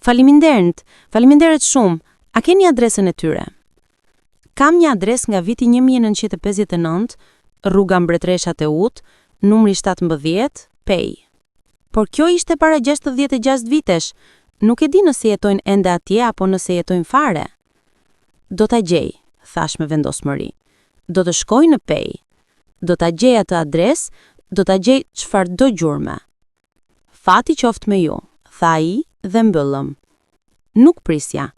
Faleminderit, faleminderit shumë. A keni adresën e tyre? Kam një adresë nga viti 1959, rruga Mbretëresha Teutë, numri 17, Pejë. Por kjo ishte para 66 vitesh, nuk e di nëse jetojnë ende atje apo nëse jetojnë fare. Do ta gjej, thashë me vendosmëri. Do të shkoj në Pejë. Do ta gjej atë adresë, do ta gjej çfarëdo gjurme. Fati qoftë me ju, tha ai dhe mbyllëm. Nuk prisja.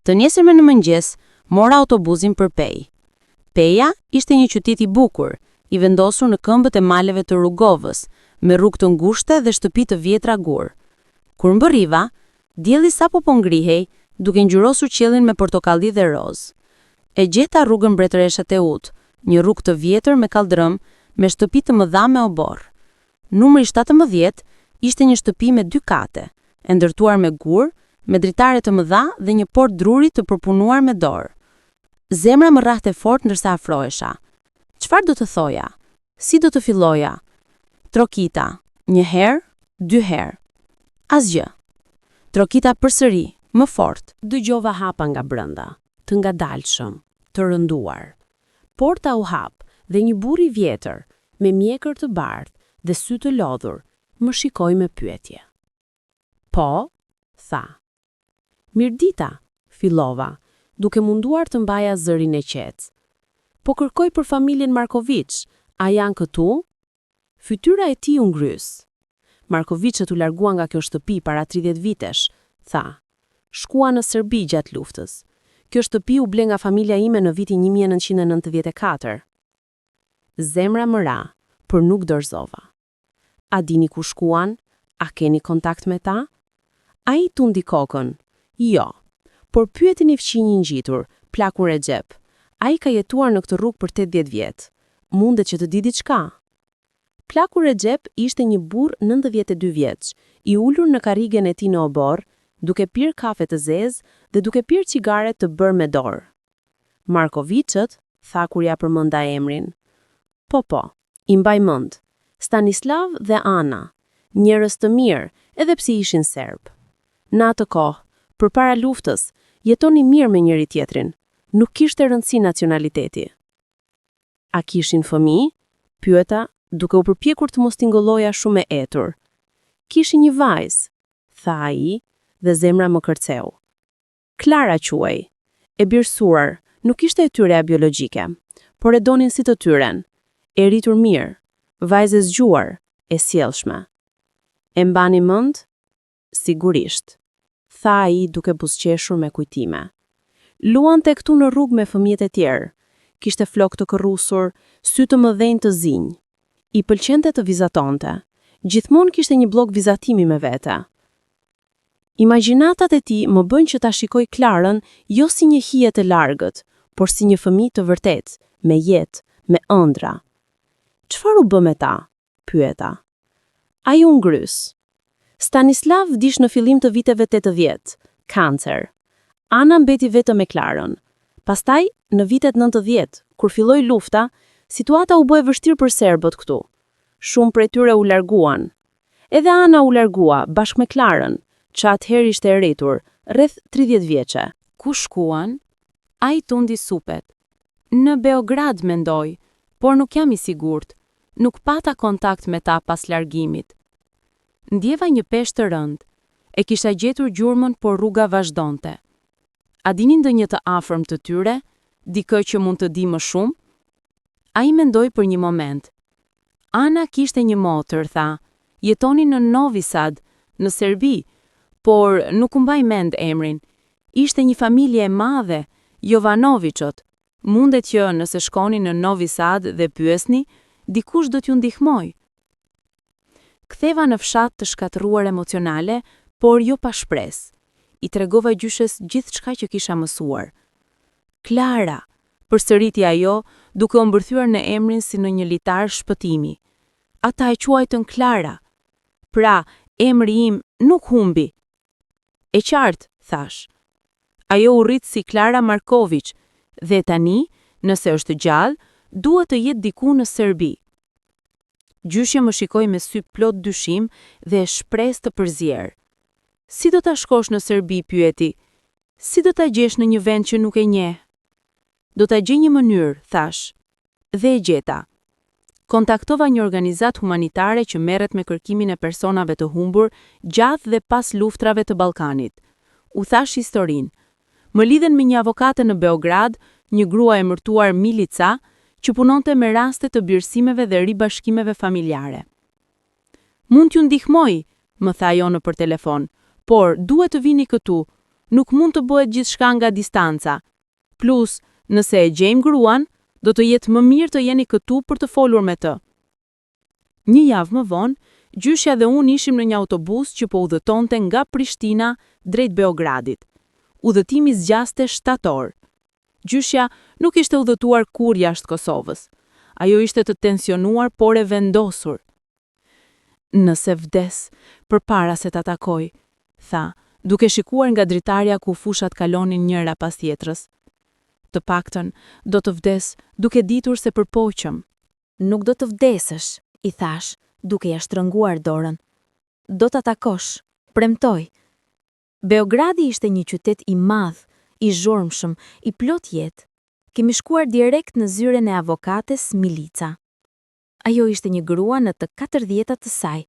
Të nesërmen në mëngjes, mora autobusin për Pejë. Peja ishte një qytet i bukur, i vendosur në këmbët e maleve të Rugovës, me rrugë të ngushta dhe shtëpi të vjetra gur. Kur mbërriva, dielli sapo po ngrihej, duke ngjyrosur qiellin me portokalli dhe rozë. E gjeta rrugën Mbretëresha Teutë, Një rrugë të vjetër me kalldrëm, me shtëpi të mëdha me oborr. Numri 17 ishte një shtëpi me dy kate, e ndërtuar me gurë, me dritare të mëdha dhe një portë druri të përpunuar me dorë. Zemra më rrahte fort ndërsa afrohesha. Çfarë do të thoja? Si do të filloja? Trokita, një herë, dy herë. Asgjë. Trokita përsëri, më fort. Dëgjova hapa nga brenda, të ngadalshëm, të rënduar. Porta u hap dhe një burrë i vjetër, me mjekër të bardhë dhe sy të lodhur, më shikoi me pyetje. Po, tha. Mirëdita, fillova, duke munduar të mbaja zërin e qetë. Po kërkoj për familjen Markoviç, a janë këtu? Fytyra e tij u ngrys. Markoviçët u larguan nga kjo shtëpi para 30 vitesh, tha. Shkuan në Serbi gjatë luftës. Kjo shtëpi u ble nga familja ime në vitin 1994. Zemra më ra, por nuk dorëzova. A dini ku shkuan? A keni kontakt me ta? Ai tundi kokën. Jo. Por pyetini fqinjin ngjitur, plakun Rexhep. Ai ka jetuar në këtë rrugë për 80 vjet. Mundet që të di diçka. Plaku Rexhep ishte një burrë 92 vjeç, i ulur në karrigen e tij në oborr, duke pirë kafe të zezë dhe duke pirë cigare të bërë me dorë. Markoviçët, tha kur ia përmenda emrin. Po, po, i mbaj mend. Stanislav dhe Ana, njerëz të mirë, edhe pse ishin serbë. Në atë kohë, përpara luftës, jetonin mirë me njëri-tjetrin. Nuk kishte rëndësi nacionaliteti. A kishin fëmijë? Pyeta, duke u përpjekur të mos tingëlloja shumë e etur. Kishin një vajzë, tha ai, dhe zemra më kërceu. Klara quhej. E birësuar, nuk ishte e tyre biologjike, por e donin si të tyren. E rritur mirë, vajzë e zgjuar, e sjellshme. E mbani mend? Sigurisht, tha ai duke buzëqeshur me kujtime. Luante këtu në rrugë me fëmijët e tjerë. Kishte flokë të kërrusur, sy të mëdhenj të zinj. I pëlqente të vizatonte. Gjithmonë kishte një bllok vizatimi me vete. Imagjinatat e tij më bënë që ta shikoj Klarën jo si një hije të largët, por si një fëmijë të vërtetë, me jetë, me ëndrra. Çfarë u bë me ta? pyeta. Ai u ngrys. Stanislav vdiq në fillim të viteve 80, kancer. Ana mbeti vetëm me Klarën. Pastaj, në vitet 90, kur filloi lufta, situata u bë e vështirë për serbët këtu. Shumë prej tyre u larguan. Edhe Ana u largua, bashkë me Klarën, që atëherë ishte e rritur, rreth 30 vjeçe. Ku shkuan? Ai tundi supet. Në Beograd, mendoj, por nuk jam i sigurt. Nuk pata kontakt me ta pas largimit. Ndjeva një peshë të rëndë. E kisha gjetur gjurmën, por rruga vazhdonte. A dini ndonjë të afërm të tyre, dikë që mund të di më shumë? Ai mendoi për një moment. Ana kishte një motër, tha. Jetonin në Novi Sad, në Serbi, por nuk e mbaj mend emrin. Ishte një familje e madhe, Jovanoviçët. Mundet që, nëse shkoni në Novi Sad dhe pyesni, dikush do t'ju ndihmojë. Ktheva në fshat të shkatërruar emocionale, por jo pa shpresë. I tregova gjyshes gjithçka që kisha mësuar. Klara, përsëriti ajo, duke u mbërthyer në emrin si në një litar shpëtimi. Ata e quajtën Klara. Pra, emri im nuk humbi. E qartë, thashë. Ajo u rrit si Klara Markoviç dhe tani, nëse është gjallë, duhet të jetë diku në Serbi. Gjyshja më shikoi me sy plot dyshim dhe shpresë të përzier. Si do ta shkosh në Serbi, pyeti. Si do ta gjesh në një vend që nuk e njeh? Do ta gjej një mënyrë, thashë. Dhe e gjeta. Kontaktova një organizatë humanitare që merret me kërkimin e personave të humbur gjatë dhe pas luftrave të Ballkanit. U thashë historinë. Më lidhën me një avokate në Beograd, një grua e emërtuar Milica, që punonte me raste të birësimeve dhe ribashkimeve familjare. Mund t'ju ndihmoj, më tha ajo nëpër telefon, por duhet të vini këtu, nuk mund të bëhet gjithçka nga distanca. Plus, nëse e gjejmë gruan, do të jetë më mirë të jeni këtu për të folur me të. Një javë më vonë, gjyshja dhe unë ishim në një autobus që po udhëtonte nga Prishtina drejt Beogradit. Udhëtimi zgjaste 7 orë. Gjyshja nuk ishte udhëtuar kurrë jashtë Kosovës. Ajo ishte të tensionuar, por e vendosur. Nëse vdes, përpara se ta takoj, tha, duke shikuar nga dritarja ku fushat kalonin njëra pas tjetrës. Të paktën, do të vdes duke ditur se përpoqëm. Nuk do të vdesësh, i thashë, duke ia shtrënguar dorën. Do ta takosh, premtoj. Beogradi ishte një qytet i madh, i zhurmshëm, i plot jetë. Kemi shkuar direkt në zyrën e avokates Milica. Ajo ishte një grua në të katërdhjetat të saj,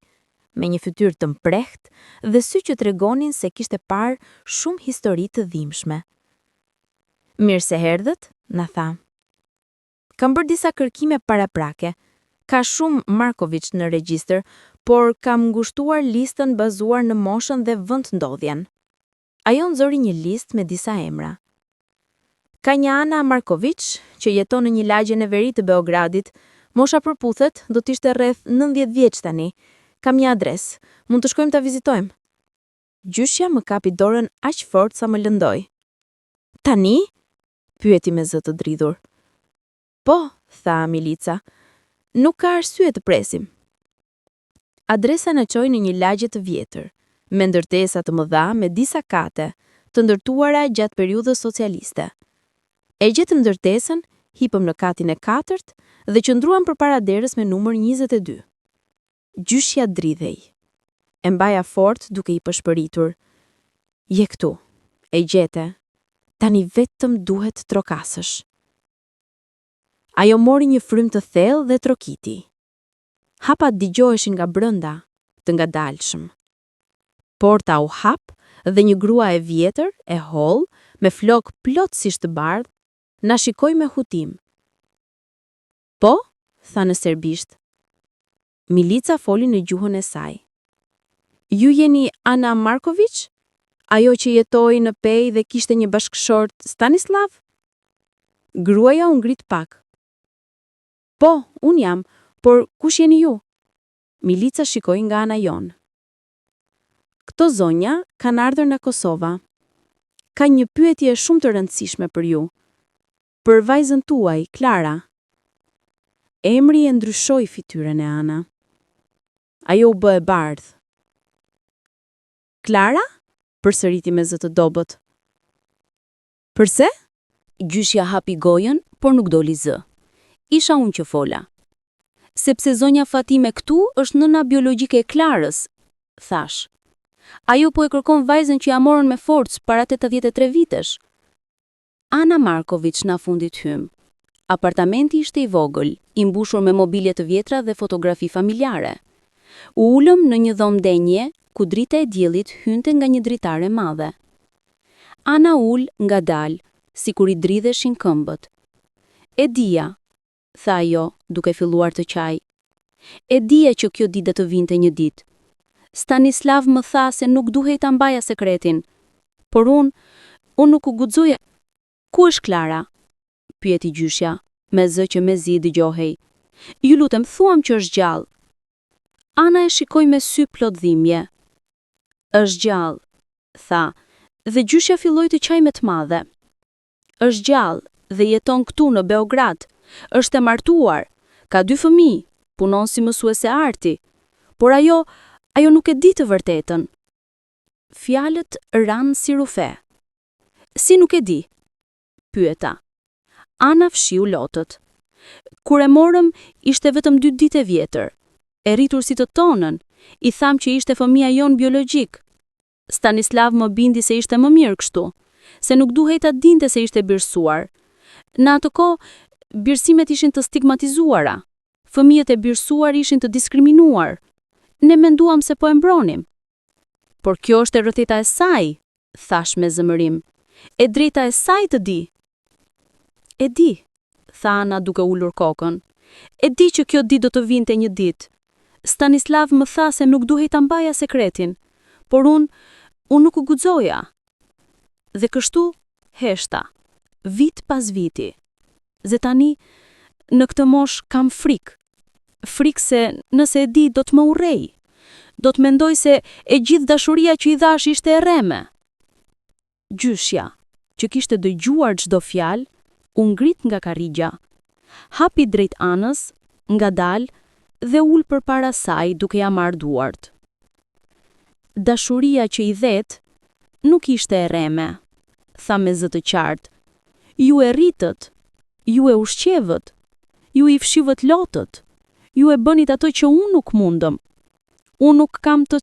me një fytyrë të mprehtë dhe sy që tregonin se kishte parë shumë histori të dhimbshme. Mirë se erdhët, na tha. Kam bërë disa kërkime paraprake. Ka shumë Markoviç në regjistër, por kam ngushtuar listën bazuar në moshën dhe vendndodhjen. Ajo nxori një listë me disa emra. Ka një Ana Markoviç, që jeton në një lagje në veri të Beogradit. Mosha përputhet, do të ishte rreth 90 vjeç tani. Kam një adresë. Mund të shkojmë ta vizitojmë. Gjyshja më kapi dorën aq fort sa më lëndoi. Tani? pyeti me zë të dridhur. Po, tha Milica. Nuk ka arsye të presim. Adresa na çoi në një lagje të vjetër, me ndërtesa të mëdha me disa kate, të ndërtuara gjatë periudhës socialiste. E gjetëm ndërtesën, hipëm në katin e katërt dhe qëndruam përpara derës me numër 22. Gjyshja dridhej. E mbaja fort duke i pëshpëritur. Je këtu, e gjete, tani vetëm duhet trokasësh. Ajo mori një frymë të thellë dhe trokiti. Hapat dëgjoheshin nga brenda, të ngadalshëm. Porta u hap dhe një grua e vjetër, e hollë, me flokë plotësisht të bardhë, na shikoi me hutim. Po, tha në serbisht. Milica foli në gjuhën e saj. Ju jeni Ana Markoviç? Ajo që jetoi në Pejë dhe kishte një bashkëshort Stanislav? Gruaja u ngrit pak. Po, unë jam, por kush jeni ju? Milica shikoi nga ana jonë. Këto zonja kanë ardhur nga Kosova. Ka një pyetje shumë të rëndësishme për ju. Për vajzën tuaj, Klara. Emri e ndryshoi fytyrën e Ana. Ajo u bë e bardhë. Klara? Përsëriti me zë të dobët. Përse? Gjyshja hapi gojën, por nuk doli zë. Isha unë që fola. Sepse zonja Fatime këtu është nëna biologjike e Klarës, thashë. Ajo po e kërkon vajzën që ia morën me forcë para 83 vitesh. Ana Markoviç na fundit hymë. Apartamenti ishte i vogël, i mbushur me mobilje të vjetra dhe fotografi familjare. U ulëm në një dhomë ndenjje, ku drita e diellit hynte nga një dritare e madhe. Ana u ul ngadalë, sikur i dridheshin këmbët. E dija, tha ajo, duke filluar të qajë. E dija që kjo ditë do të vinte një ditë. Stanislav më tha se nuk duhej ta mbaja sekretin. Por unë, unë nuk guxoja. Ku është Klara? pyeti gjyshja, me zë që mezi dëgjohej. Ju lutem, thuam që është gjallë. Ana e shikoi me sy plot dhimbje. Është gjallë, tha, dhe gjyshja filloi të qajë me të madhe. Është gjallë dhe jeton këtu në Beograd. Është e martuar, ka dy fëmijë, punon si mësuese arti. Por ajo, ajo nuk e di të vërtetën. Fjalët ranë si rrufe. Si nuk e di? Pyeta. Ana fshiu lotët. Kur e morëm, ishte vetëm dy ditë e vjetër. E rritur si të tonën, i thamë që ishte fëmija jonë biologjik. Stanislav më bindi se ishte më mirë kështu, se nuk duhej ta dinte se ishte birësuar. Në atë kohë, birësimet ishin të stigmatizuara. Fëmijët e birësuar ishin të diskriminuar. Ne menduam se po e mbronim. Por kjo është e vërteta e saj, thashë me zemërim. E drejta e saj të di. E di, tha Ana duke ulur kokën. E di që kjo ditë do të vinte një ditë. Stanislav më tha se nuk duhej ta mbaja sekretin, por unë, unë nuk guxoja. Dhe kështu heshta, vit pas viti. Dhe tani, në këtë moshë kam frikë. Frikë se nëse e di do të më urrejë. Do të mendojë se e gjithë dashuria që i dhashë ishte e rreme. Gjyshja, që kishte dëgjuar çdo fjalë, U ngrit nga karrigia. Hapi drejt Anës, ngadalë, dhe u ul përpara saj duke ia marrë duart. Dashuria që i dhetë, nuk ishte e rreme, tha me zë të qartë. Ju e rritët, ju e ushqevët, ju i fshivët lotët, ju e bënit atë që unë nuk mundëm. Unë nuk kam të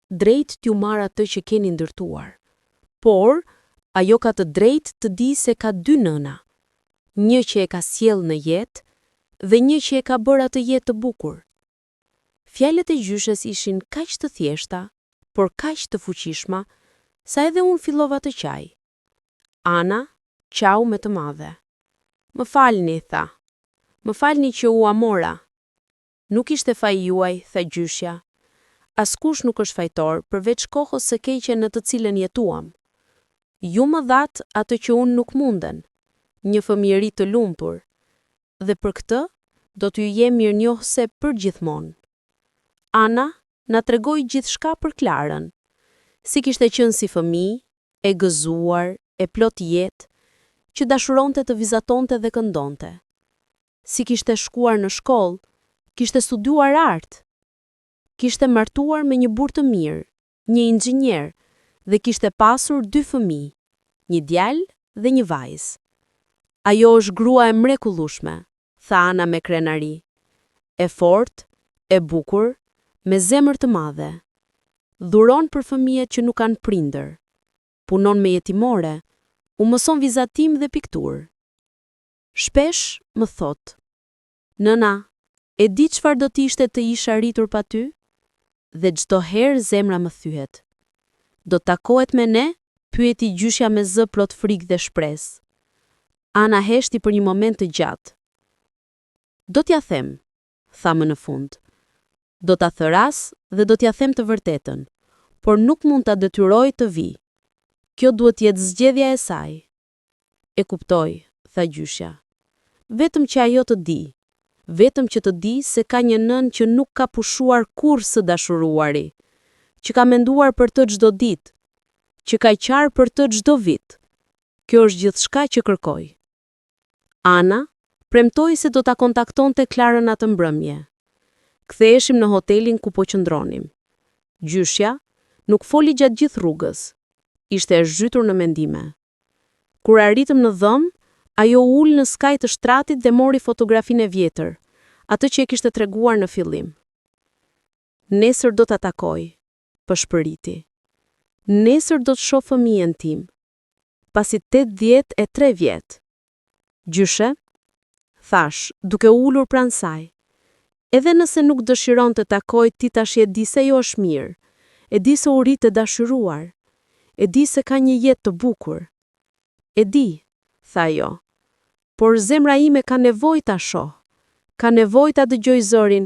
drejtë t'ju marr atë që keni ndërtuar. Por, ajo ka të drejtë të dijë se ka dy nëna. Një që e ka sjellë në jetë dhe një që e ka bërë atë jetë të bukur. Fjalët e gjyshes ishin kaq të thjeshta, por kaq të fuqishma, sa edhe unë fillova të qaj. Ana qau me të madhe. Më falni, tha. Më falni që ua mora. Nuk ishte faji juaj, tha gjyshja. Askush nuk është fajtor, përveç kohës së keqe në të cilën jetuam. Ju më dhatë atë që unë nuk mundën, një fëmijëri të lumtur, dhe për këtë do t'ju jem mirënjohëse përgjithmonë. Ana na tregoi gjithçka për Klarën. Si kishte qenë si fëmijë, e gëzuar, e plot jetë, që dashuronte të vizatonte dhe këndonte. Si kishte shkuar në shkollë, kishte studiuar art. Kishte martuar me një burrë të mirë, një inxhinier, dhe kishte pasur dy fëmijë, një djalë dhe një vajzë. Ajo është grua e mrekullueshme, tha Ana me krenari. E fortë, e bukur, me zemër të madhe. Dhuron për fëmijët që nuk kanë prindër. Punon me jetimore, u mëson vizatim dhe pikturë. Shpesh më thotë, Nëna, e di çfarë do të ishte të isha rritur pa ty? Dhe çdo herë zemra më thyhet. Do të takohet me ne? pyeti gjyshja me zë plot frikë dhe shpresë. Ana heshti për një moment të gjatë. Do t'ia them, tha më në fund. Do ta thërras dhe do t'ia them të vërtetën, por nuk mund ta detyroj të vijë. Kjo duhet të jetë zgjedhja e saj. E kuptoj, tha gjyshja. Vetëm që ajo të dijë. Vetëm që të dijë se ka një nënë që nuk ka pushuar kurrë së dashuruari, që ka menduar për të çdo ditë, që ka qarë për të çdo vit. Kjo është gjithçka që kërkoj. Ana premtoi se do ta kontaktonte Klarën atë mbrëmje. Ktheheshim në hotelin ku po qëndronim. Gjyshja nuk foli gjatë gjithë rrugës. Ishte e zhytur në mendime. Kur arritëm në dhomë, ajo u ul në skaj të shtratit dhe mori fotografinë e vjetër, atë që e kishte treguar në fillim. Nesër do ta takoj, pëshpëriti. Nesër do të shoh fëmijën tim. Pasi 83 vjet. Gjyshe, thashë, duke u ulur pranë saj. Edhe nëse nuk dëshiron të takojë ti tash e di se ajo është mirë. E di se u rrit e dashuruar. E di se ka një jetë të bukur. E di, tha ajo. Por zemra ime ka nevojë ta shoh. Ka nevojë ta dëgjoj zërin,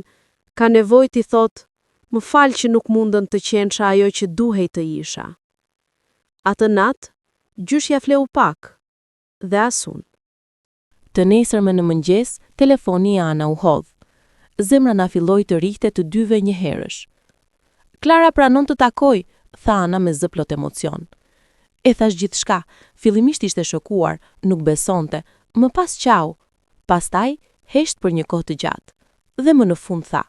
ka nevojë t'i thotë, më fal që nuk mundën të qensha ajo që duhej të isha. Atë natë, gjyshja fleu pak, dhe as unë. Të nesërmen në mëngjes, telefoni i Ana u hodh. Zemra na filloi të rrihte të dyve njëherësh. Klara pranon të takojë, tha Ana me zë plot emocion. E thashë gjithçka, fillimisht ishte shokuar, nuk besonte, më pas qau. Pastaj, hesht për një kohë të gjatë. Dhe më në fund tha: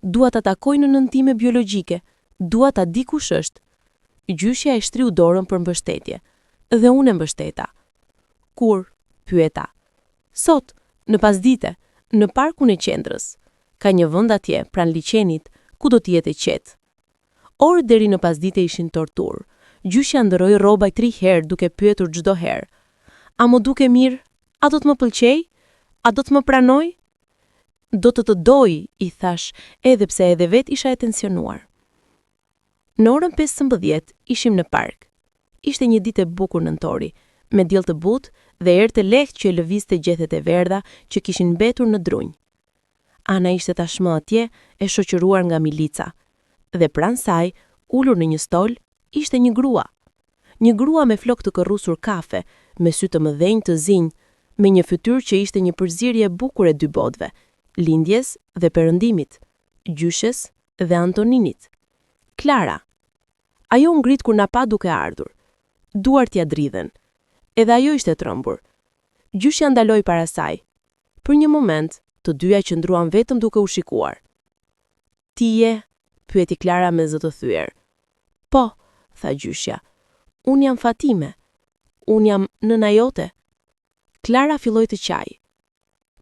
Dua ta takoj nënën time biologjike, dua ta di kush është. Gjyshja e shtriu dorën për mbështetje. Dhe unë e mbështeta. Kur? pyeta. Sot, në pasdite, në parkun e qendrës. Ka një vend atje, pranë liqenit, ku do të jetë e qetë. Orët deri në pasdite ishin torturë. Gjyshja ndërroi rroba tri herë duke pyetur çdo herë. A më dukem mirë? A do të më pëlqejë? A do të më pranojë? Do të të dojë, i thashë, edhe pse edhe vetë isha e tensionuar. Në orën 15 ishim në park. Ishte një ditë e bukur nëntori, me diell të butë dhe erë të lehtë që e lëvizte gjethet e verdha që kishin mbetur në drunj. Ana ishte tashmë atje e shoqëruar nga Milica dhe pranë saj, ulur në një stol, ishte një grua. Një grua me flokë të kërrusur kafe, me sy të mëdhenj të zinj, me një fytyrë që ishte një përzierje e bukur e dy botëve, lindjes dhe perëndimit, gjyshes dhe Antoninit. Klara. Ajo u ngrit kur na pa duke ardhur. Duart ia dridhen. Edhe ajo ishte trembur. Gjyshja ndaloi para saj. Për një moment, të dyja qëndruan vetëm duke u shikuar. Ti je? pyeti Klara me zë të thyer. Po, tha gjyshja. Unë jam Fatime. Unë jam nëna jote. Klara filloi të qajë.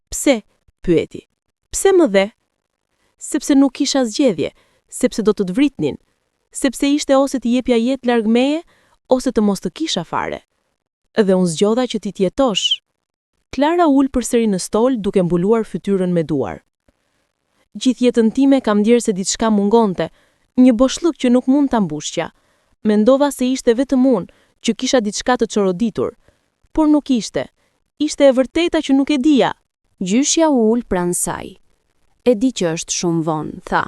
Pse? pyeti. Pse më dhe? Sepse nuk kisha zgjedhje, sepse do të të vritnin, sepse ishte ose të jepja jetë larg meje, ose të mos të kisha fare. Dhe unë zgjodha që ti të jetosh. Klara u ul përsëri në stol duke mbuluar fytyrën me duar. Gjithë jetën time kam ndjerë se diçka mungonte, një boshllëk që nuk mund ta mbushja. Mendova se ishte vetëm unë, që kisha diçka të çoroditur. Por nuk ishte. Ishte e vërteta që nuk e dija. Gjyshja u ul pranë saj. E di që është shumë vonë, tha.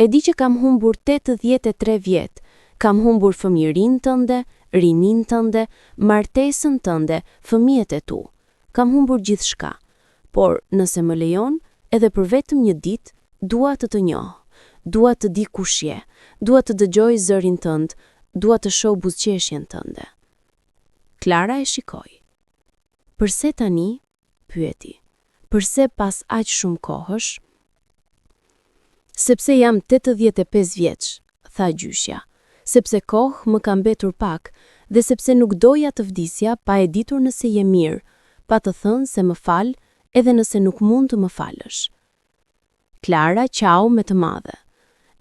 E di që kam humbur 83 vjet, kam humbur fëmijërinë tënde, rininë tënde, martesën tënde, fëmijët e tu. Kam humbur gjithçka. Por, nëse më lejon, edhe për vetëm një ditë, dua të të njoh. Dua të di kush je, dua të dëgjoj zërin tënd, dua të shoh buzëqeshjen tënde. Klara e shikoi. Përse tani? pyeti. Përse pas aq shumë kohësh? Sepse jam 85 vjeç, tha gjyshja. Sepse kohë më ka mbetur pak dhe sepse nuk doja të vdisja pa e ditur nëse je mirë, pa të thënë se më fal edhe nëse nuk mund të më falësh. Klara qau me të madhe.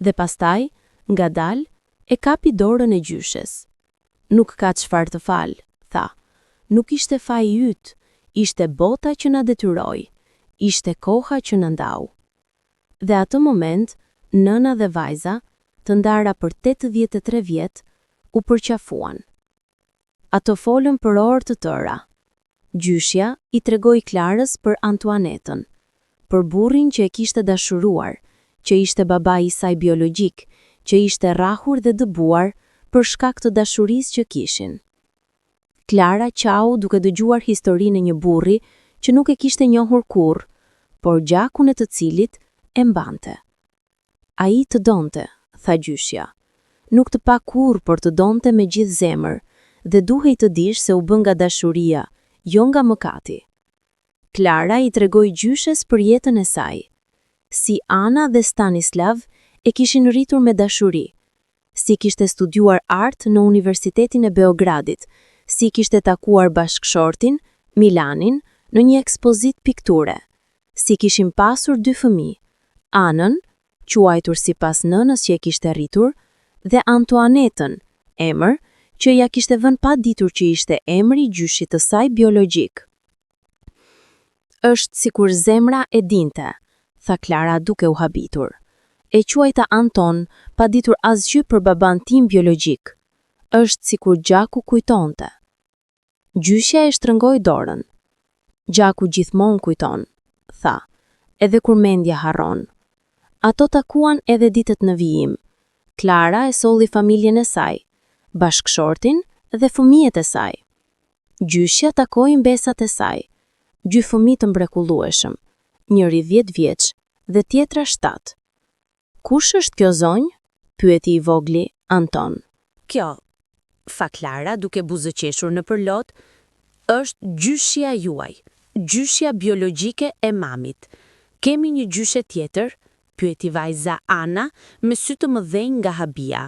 Dhe pastaj, ngadalë, e kapi dorën e gjyshes. Nuk ka çfarë të fal, tha. Nuk ishte faji yt, ishte bota që na detyroi, ishte koha që na ndau. Dhe atë moment, nëna dhe vajza, të ndara për 83 vjet, u përqafuan. Ato folën për orë të tëra. Gjyshja i tregoi Klarës për Antuanetën, për burrin që e kishte dashuruar, që ishte babai i saj biologjik, që ishte rrahur dhe dëbuar për shkak të dashurisë që kishin. Klara qau duke dëgjuar historinë e një burri që nuk e kishte njohur kurrë, por gjakun e të cilit e mbante. Ai të donte, tha gjyshja. Nuk të pa kurrë, por të donte me gjithë zemër, dhe duhej të dish se u bë nga dashuria, jo nga mëkati. Klara i tregoi gjyshes për jetën e saj. Si Ana dhe Stanislav e kishin rritur me dashuri, si kishte studiuar art në Universitetin e Beogradit, si kishte takuar bashkëshortin, Milanin, në një ekspozitë pikture, si kishin pasur dy fëmijë, Anën, quajtur sipas nënës që e kishte rritur, dhe Antoanetën, emër që ia kishte vënë pa ditur që ishte emri i gjyshit të saj biologjik. Është sikur zemra e dinte, tha Klara duke u habitur. E quajta Anton pa ditur asgjë për babanë tim biologjik. Është sikur gjaku kujtonte. Gjyshja e shtrëngoi dorën. Gjaku gjithmonë kujton, tha, edhe kur mendja harron. Ato takuan edhe ditët në vijim. Klara e solli familjen e saj, bashkëshortin dhe fëmijët e saj. Gjyshja takoi mbesat e saj, dy fëmijë të mrekullueshëm, njëri 10 vjeç dhe tjetra 7. Kush është kjo zonjë? pyeti i vogli Anton. Kjo, tha Klara duke buzëqeshur nëpër lot, është gjyshja juaj, gjyshja biologjike e mamit. Kemi një gjyshe tjetër? pyeti vajza Ana me sy të mëdhenj nga habia.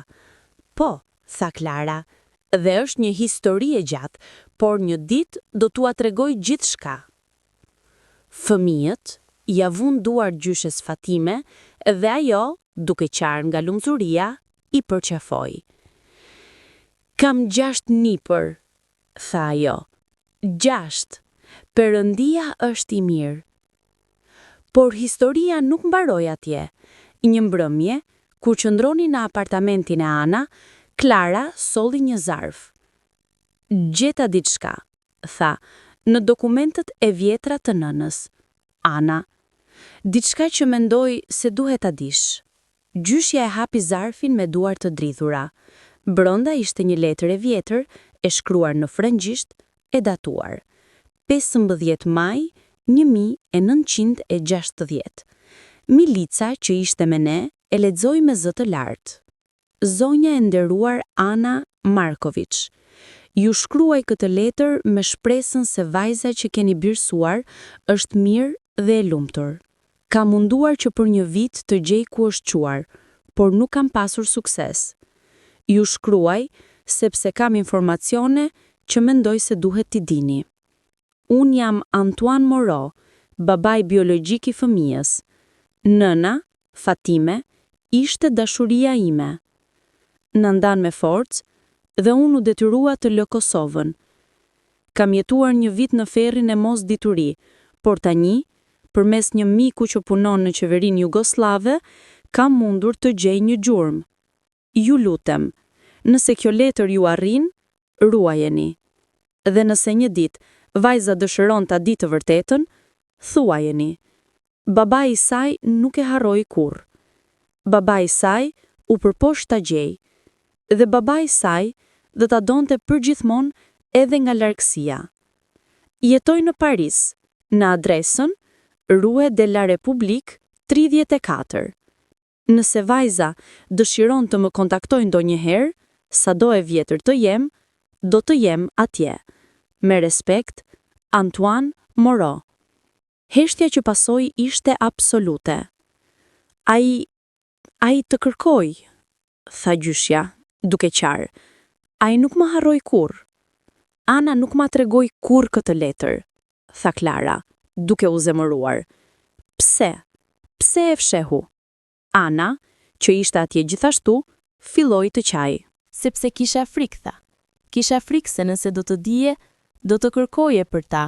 Po, tha Klara, dhe është një histori e gjatë, por një ditë do t'ua tregoj gjithçka. Fëmijët ia vunë duart gjyshes Fatime dhe ajo, duke qarë nga lumturia, i përqafoi. Kam gjashtë nipër, tha ajo. Gjashtë. Perëndia është i mirë. Por historia nuk mbaroi atje. Një mbrëmje, kur qëndronin në apartamentin e Ana, Klara solli një zarf. Gjeta diçka, tha, në dokumentet e vjetra të nënës. Ana. Diçka që mendoj se duhet ta dish. Gjyshja e hapi zarfin me duar të dridhura. Brenda ishte një letër e vjetër, e shkruar në frëngjisht, e datuar. 15 maj 1960. Milica që ishte me ne e lexoi me zë të lartë. Zonja e nderuar Ana Marković. Ju shkruaj këtë letër me shpresën se vajza që keni birësuar është mirë dhe e lumtur. Kam munduar që për një vit të gjej ku është çuar, por nuk kam pasur sukses. Ju shkruaj sepse kam informacione që mendoj se duhet t'i dini. Unë jam Antoine Moreau, babai biologjik i fëmijës. Nëna, Fatime, ishte dashuria ime. Na ndanë me forcë dhe unë u detyrua të lë Kosovën. Kam jetuar një vit në ferrin e mosdituri, por tani, përmes një miku që punon në qeverinë jugosllave, kam mundur të gjej një gjurmë. Ju lutem, nëse kjo letër ju arrin, ruajeni. Dhe nëse një ditë vajza dëshiron ta di të vërtetën, thuajeni. Babai i saj nuk e harroi kurrë. Babai i saj u përpoq ta gjejë. Dhe babai i saj do ta donte përgjithmonë edhe nga largësia. Jetoj në Paris, në adresën Rue de la République 34. Nëse vajza dëshiron të më kontaktojë ndonjëherë, sado e vjetër të jem, do të jem atje. Me respekt, Antoine Moreau. Heshtja që pasoi ishte absolute. Ai, ai të kërkoi, tha gjyshja, duke qarë. Ai nuk më harroi kurrë. Ana nuk ma tregoi kurrë këtë letër, tha Klara, duke u zemëruar. Pse? Pse e fshehu? Ana, që ishte atje gjithashtu, filloi të qajë. Sepse kisha frikë, tha. Kisha frikë se nëse do të dije, do të kërkoje për ta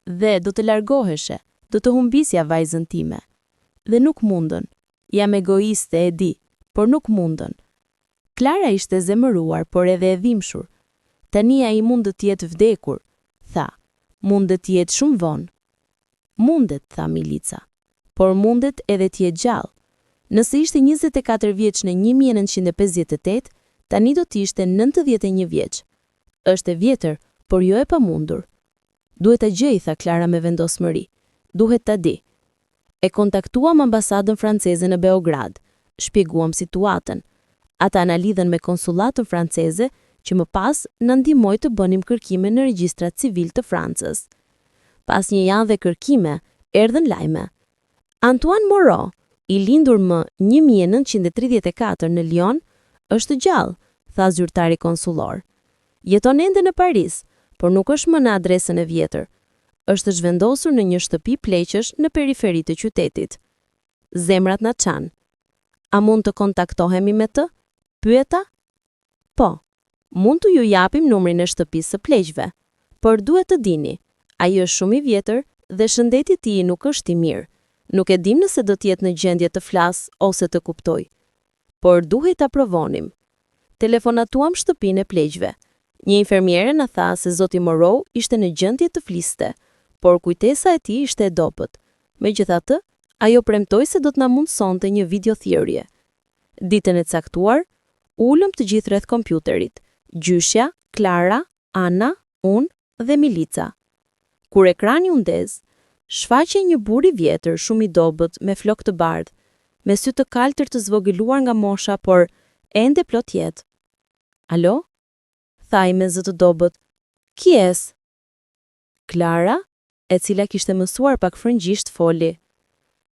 dhe do të largoheshe, do të humbisja vajzën time. Dhe nuk mundën. Jam egoiste, e di, por nuk mundën. Klara ishte zemëruar, por edhe e dhimbshur. Tani ai mund të jetë vdekur, tha. Mund të jetë shumë vonë. Mundet, tha Milica. Por mundet edhe të jetë gjallë. Nëse ishte 24 vjeç në 1958, tani do të ishte 91 vjeç. Është e vjetër, por jo e pamundur. Duhet ta gjej, tha Klara me vendosmëri. Duhet ta di. E kontaktuam ambasadën franceze në Beograd, shpjeguam situatën. Ata na lidhën me konsullatën franceze që më pas na ndihmoi të bënim kërkime në regjistrat civil të Francës. Pas një jave kërkime, erdhën lajme. Antoine Moreau, i lindur më 1934 në Lyon, është gjallë, tha zyrtari konsullor. Jeton ende në Paris, por nuk është më në adresën e vjetër. Është zhvendosur në një shtëpi pleqësh në periferi të qytetit. Zemrat na çanë. A mund të kontaktohemi me të? Pyeta? Po, mund të ju japim numrin e shtëpisë së pleqve, por duhet të dini, ai është shumë i vjetër dhe shëndeti i tij nuk është i mirë. Nuk e dim nëse do të jetë në gjendje të flasë ose të kuptojë. Por duhej ta provonim. Telefonatuam shtëpinë e pleqve. Një infermiere na tha se zoti Moreau ishte në gjendje të fliste, por kujtesa e tij ishte e dobët. Megjithatë, ajo premtoi se do të na mundësonte një video thirrje. Ditën e caktuar, ulëm të gjithë rreth kompjuterit, gjyshja, Klara, Anna, unë dhe Milica. Kur ekrani u ndez, shfaqej një burrë i vjetër, shumë i dobët, me flok të bardhë, me sy të kaltër të zvogëluar nga mosha, por ende plot jetë. Alo? Tha ai me zë të dobët. Qui est? Klara, e cila kishte mësuar pak frëngjisht, foli.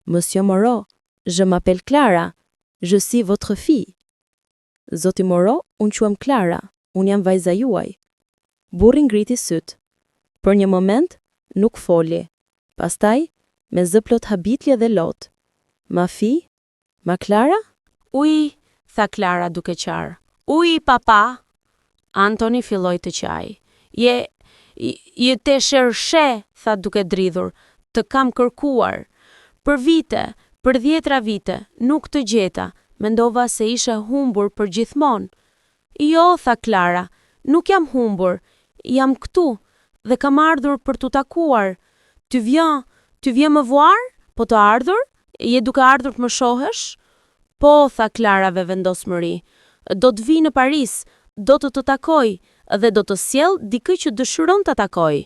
Monsieur Moreau, je m'appelle Clara, je suis votre fille. Zoti Moreau, unë quhem Klara, unë jam vajza juaj. Burri ngriti sytë. Për një moment, nuk foli. Pastaj, me zë plot habitje dhe lot. Ma fille? Ma Clara? Oui, tha Klara duke qarë. Oui, papa. Antoni filloi të qajë. Je, je te cherché, tha duke dridhur, të kam kërkuar. Për vite, për dhjetra vite, nuk të gjeta, mendova se ishe humbur për gjithmonë. Jo, tha Klara, nuk jam humbur, jam këtu dhe kam ardhur për të takuar. Tu viens, tu viens me voir? Po të ardhur? Je duke ardhur të më shohësh? Po, tha Klara me vendosmëri. Do të vi në Paris, do të të takoj dhe do të sjell dikë që dëshiron ta takoj.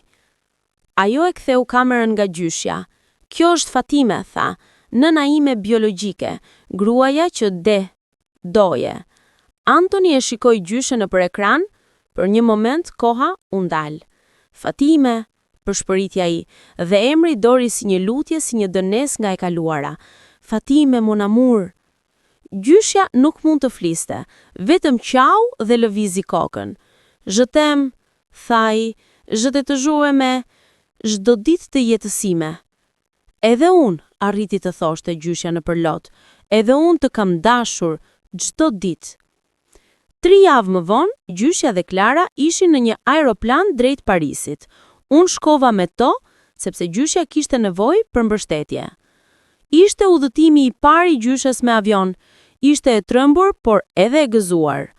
Ajo e ktheu kamerën nga gjyshja. Kjo është Fatime, tha, nëna ime biologjike, gruaja që de, doje. Antoni e shikoi gjyshen nëpër ekran. Për një moment koha u ndal. Fatime, pëshpëriti ai, dhe emri doli si një lutje, si një dënesë nga e kaluara. Fatime, mon amour. Gjyshja nuk mund të fliste, vetëm qau dhe lëvizi kokën. Je t'aime, tha ai, je t'ai toujours aimée, çdo ditë të jetës sime. Edhe unë, arriti të thoshte gjyshja nëpër lot, edhe unë të kam dashur, çdo ditë. Tri javë më vonë, gjyshja dhe Klara ishin në një aeroplan drejt Parisit. Unë shkova me to, sepse gjyshja kishte nevojë për mbështetje. Ishte udhëtimi i parë i gjyshes me avion. Ishte e trembur, por edhe e gëzuar.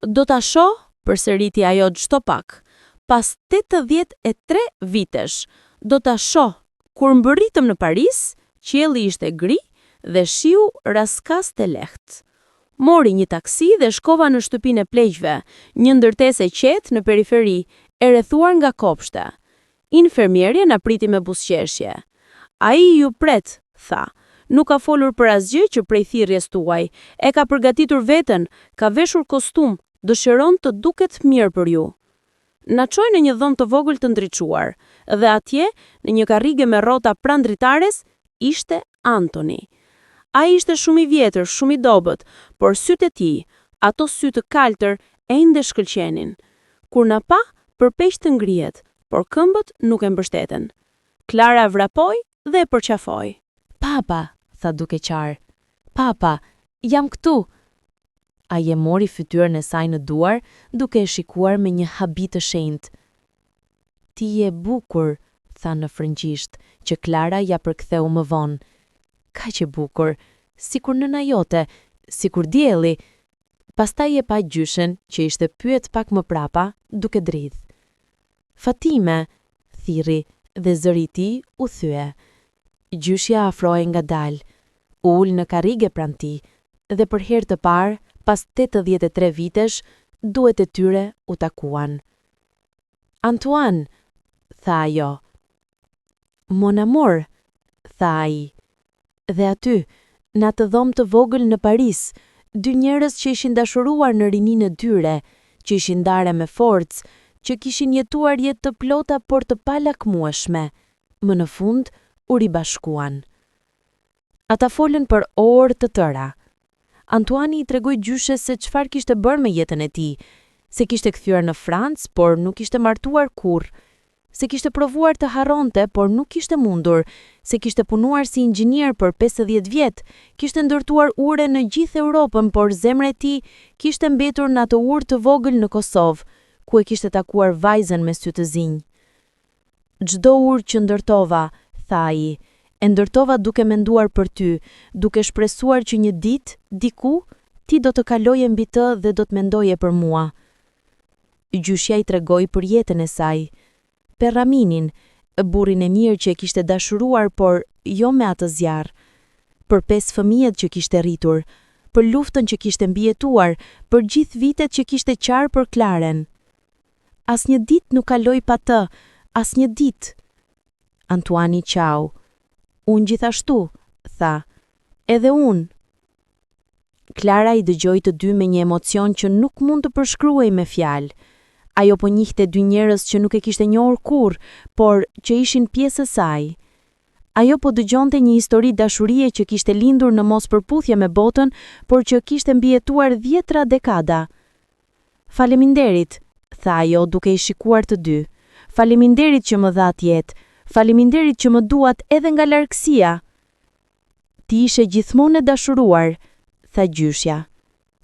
Do ta shoh, përsëriti ajo çdo pak. Pas 83 vitesh, do ta shoh. Kur mbërritëm në Paris, qielli ishte gri dhe shiu rraskaste lehtë. Mora një taksi dhe shkova në shtëpinë e pleqve, një ndërtesë e qetë në periferi, e rrethuar nga kopshte. Infermierja na priti me buzëqeshje. Ai ju pret, tha. Nuk ka folur për asgjë që prej thirrjes tuaj. E ka përgatitur veten, ka veshur kostum, dëshiron të duket mirë për ju. Na çoi në një dhomë të vogël të ndriçuar, dhe atje, në një karrige me rrota pranë dritares, ishte Antoni. Ai ishte shumë i vjetër, shumë i dobët, por sytë e tij, ato sy të kaltër, ende shkëlqenin. Kur na pa, përpoqi të ngrihet, por këmbët nuk e mbështetën. Klara vrapoi dhe e përqafoi. Papa, tha duke qarë. Papa, jam këtu. Ai e mori fytyrën e saj në duar, duke e shikuar me një habi të shenjtë. Ti je e bukur, tha në frëngjisht, që Klara ia përktheu më vonë. Kaq e bukur, sikur nëna jote, sikur dielli. Pastaj e pa gjyshen, që ishte pyjet pak më prapa, duke dridh. Fatime, thirri dhe zëri i tij u thye. Gjyshja afrohej ngadalë, u ul në karrige pranë tij dhe për herë të parë, pas 83 vitesh, duart e tyre u takuan. Antoine, tha ajo. Mon amour, tha ai. Dhe aty, në atë dhomë të vogël në Paris, dy njerëz që ishin dashuruar në rininë e tyre, që ishin ndarë me forcë, që kishin jetuar jetë të plota por të palakmueshme, më në fund u ribashkuan. Ata folën për orë të tëra. Antuani i tregoi gjyshes se çfarë kishte bërë me jetën e tij, se kishte kthyer në Francë, por nuk ishte martuar kurrë, se kishte provuar të harronte, por nuk kishte mundur, se kishte punuar si inxhinier për 50 vjet, kishte ndërtuar ure në gjithë Europën, por zemra e tij kishte mbetur në atë urë të vogël në Kosovë, ku e kishte takuar vajzën me sy të zinj. Çdo urë që ndërtova, tha ai, e ndërtova duke menduar për ty, duke shpresuar që një ditë, diku, ti do të kaloje mbi të dhe do të mendoje për mua. Gjyshja i tregoi për jetën e saj. Për Raminin, burrin e mirë që e kishte dashuruar, por jo me atë zjarr. Për pesë fëmijët që kishte rritur, për luftën që kishte mbijetuar, për gjithë vitet që kishte qarë për Klaren. Asnjë ditë nuk kaloi pa të, asnjë ditë. Antuani qau. Unë gjithashtu, tha. Edhe unë. Klara i dëgjoi të dy me një emocion që nuk mund të përshkruhej me fjalë. Ajo po njihte dy njerëz që nuk e kishte njohur kurrë, por që ishin pjesë e saj. Ajo po dëgjonte një histori dashurie që kishte lindur në mospërputhje me botën, por që kishte mbijetuar dhjetra dekada. Faleminderit, tha ajo duke i shikuar të dy. Faleminderit që më dhatë jetë. Faleminderit që më duat edhe nga largësia. Ti ishe gjithmonë e dashuruar, tha gjyshja.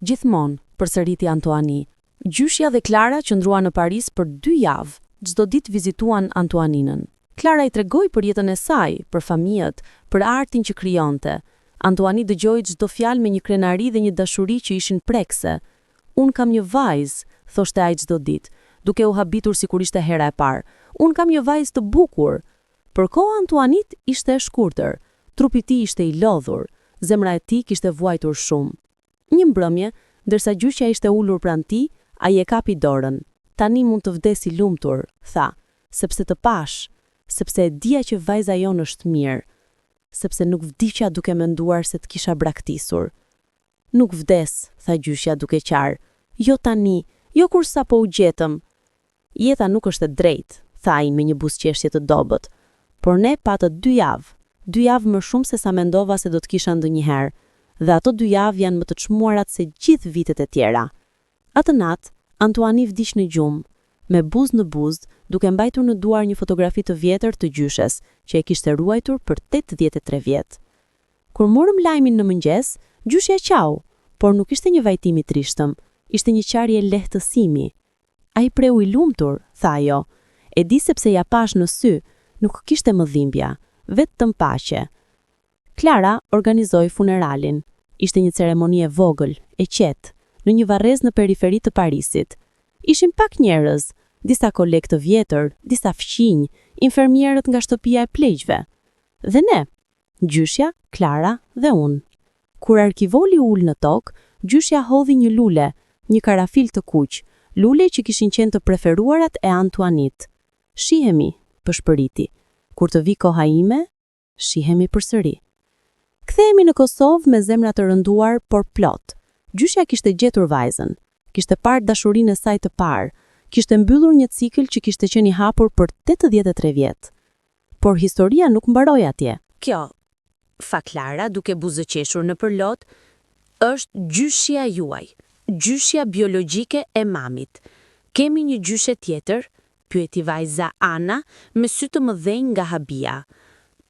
Gjithmonë, përsëriti Antoani. Gjyshja dhe Klara qëndruan në Paris për dy javë. Çdo ditë vizituan Antoaninën. Klara i tregoi për jetën e saj, për fëmijët, për artin që krijonte. Antoani dëgjoi çdo fjalë me një krenari dhe një dashuri që ishin prekëse. Unë kam një vajzë, thoshte ai çdo ditë, duke u habitur sikur ishte hera e parë. Unë kam një vajzë të bukur. Por koha e Antuanit ishte e shkurtër. Trupi i tij ishte i lodhur. Zemra e tij kishte vuajtur shumë. Një mbrëmje, ndërsa gjyshja ishte ulur pranë tij, ai e kapi dorën. Tani mund të vdes i lumtur, tha, sepse të pashë, sepse e dija që vajza jonë është mirë, sepse nuk vdiqa duke menduar se të kisha braktisur. Nuk vdes, tha gjyshja duke qarë. Jo tani, Jo kur sapo u gjetëm. Jeta nuk është e drejtë, tha ai me një buzëqeshje të dobët. Por ne patëm dy javë, dy javë më shumë se sa mendova se do të kisha ndonjëherë, dhe ato dy javë janë më të çmuarat se gjithë vitet e tjera. Atë natë, Antuani vdiq në gjumë, me buzë në buzë, duke mbajtur në duar një fotografi të vjetër të gjyshes, që e kishte ruajtur për 83 vjet. Kur morëm lajmin në mëngjes, gjyshja qau, por nuk ishte një vajtim i trishtë, ishte një qarje lehtësimi. Ai preu i lumtur, tha ajo. E di sepse ia pashë në sy, nuk kishte më dhimbje, vetëm paqe. Klara organizoi funeralin. Ishte një ceremoni e vogël, e qetë, në një varrezë në periferi të Parisit. Ishin pak njerëz, disa kolegë të vjetër, disa fqinj, infermierët nga shtëpia e pleqve. Dhe ne, gjyshja, Klara dhe unë. Kur arkivoli u ul në tokë, gjyshja hodhi një lule, një karafil të kuq, lule që kishin qenë të preferuarat e Antuanit. Shihemi, pëshpëriti. Kur të vijë koha ime, shihemi përsëri. Kthehemi në Kosovë me zemra të rënduar, por plot. Gjyshja kishte gjetur vajzën, kishte parë dashurinë e saj të parë, kishte mbyllur një cikël që kishte qenë i hapur për 83 vjet. Por historia nuk mbaroi atje. Kjo, tha Klara duke buzëqeshur nëpër lot, është gjyshja juaj, gjyshja biologjike e mamit. Kemi një gjyshe tjetër? pyeti vajza Ana me sy të mëdhenj nga habia.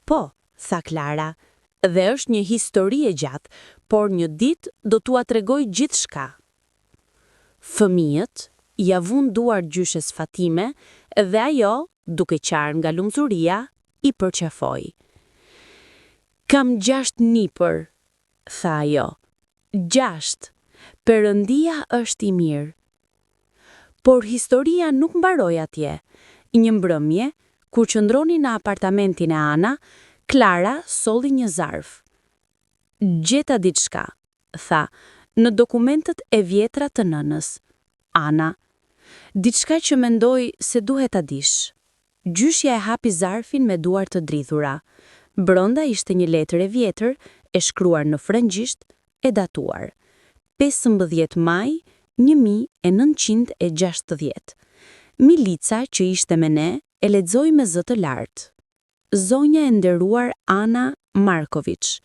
Po, tha Klara, dhe është një histori e gjatë, por një ditë do t'ua tregoj gjithçka. Fëmijët ia vunë duart gjyshes Fatime dhe ajo, duke qarë nga lumturia, i përqafoi. Kam gjashtë nipër, tha ajo. Gjashtë! Perëndia është i mirë. Por historia nuk mbaroi atje. Një mbrëmje, kur qëndronin në apartamentin e Ana, Klara solli një zarf. Gjeta diçka, tha, në dokumentet e vjetra të nënës. Ana. Diçka që mendoj se duhet ta dish. Gjyshja e hapi zarfin me duar të dridhura. Brenda ishte një letër e vjetër, e shkruar në frëngjisht, e datuar. 15 maj 1960. Milica, që ishte me ne, e lexoi me zë të lartë. Zonja e nderuar Ana Markovic,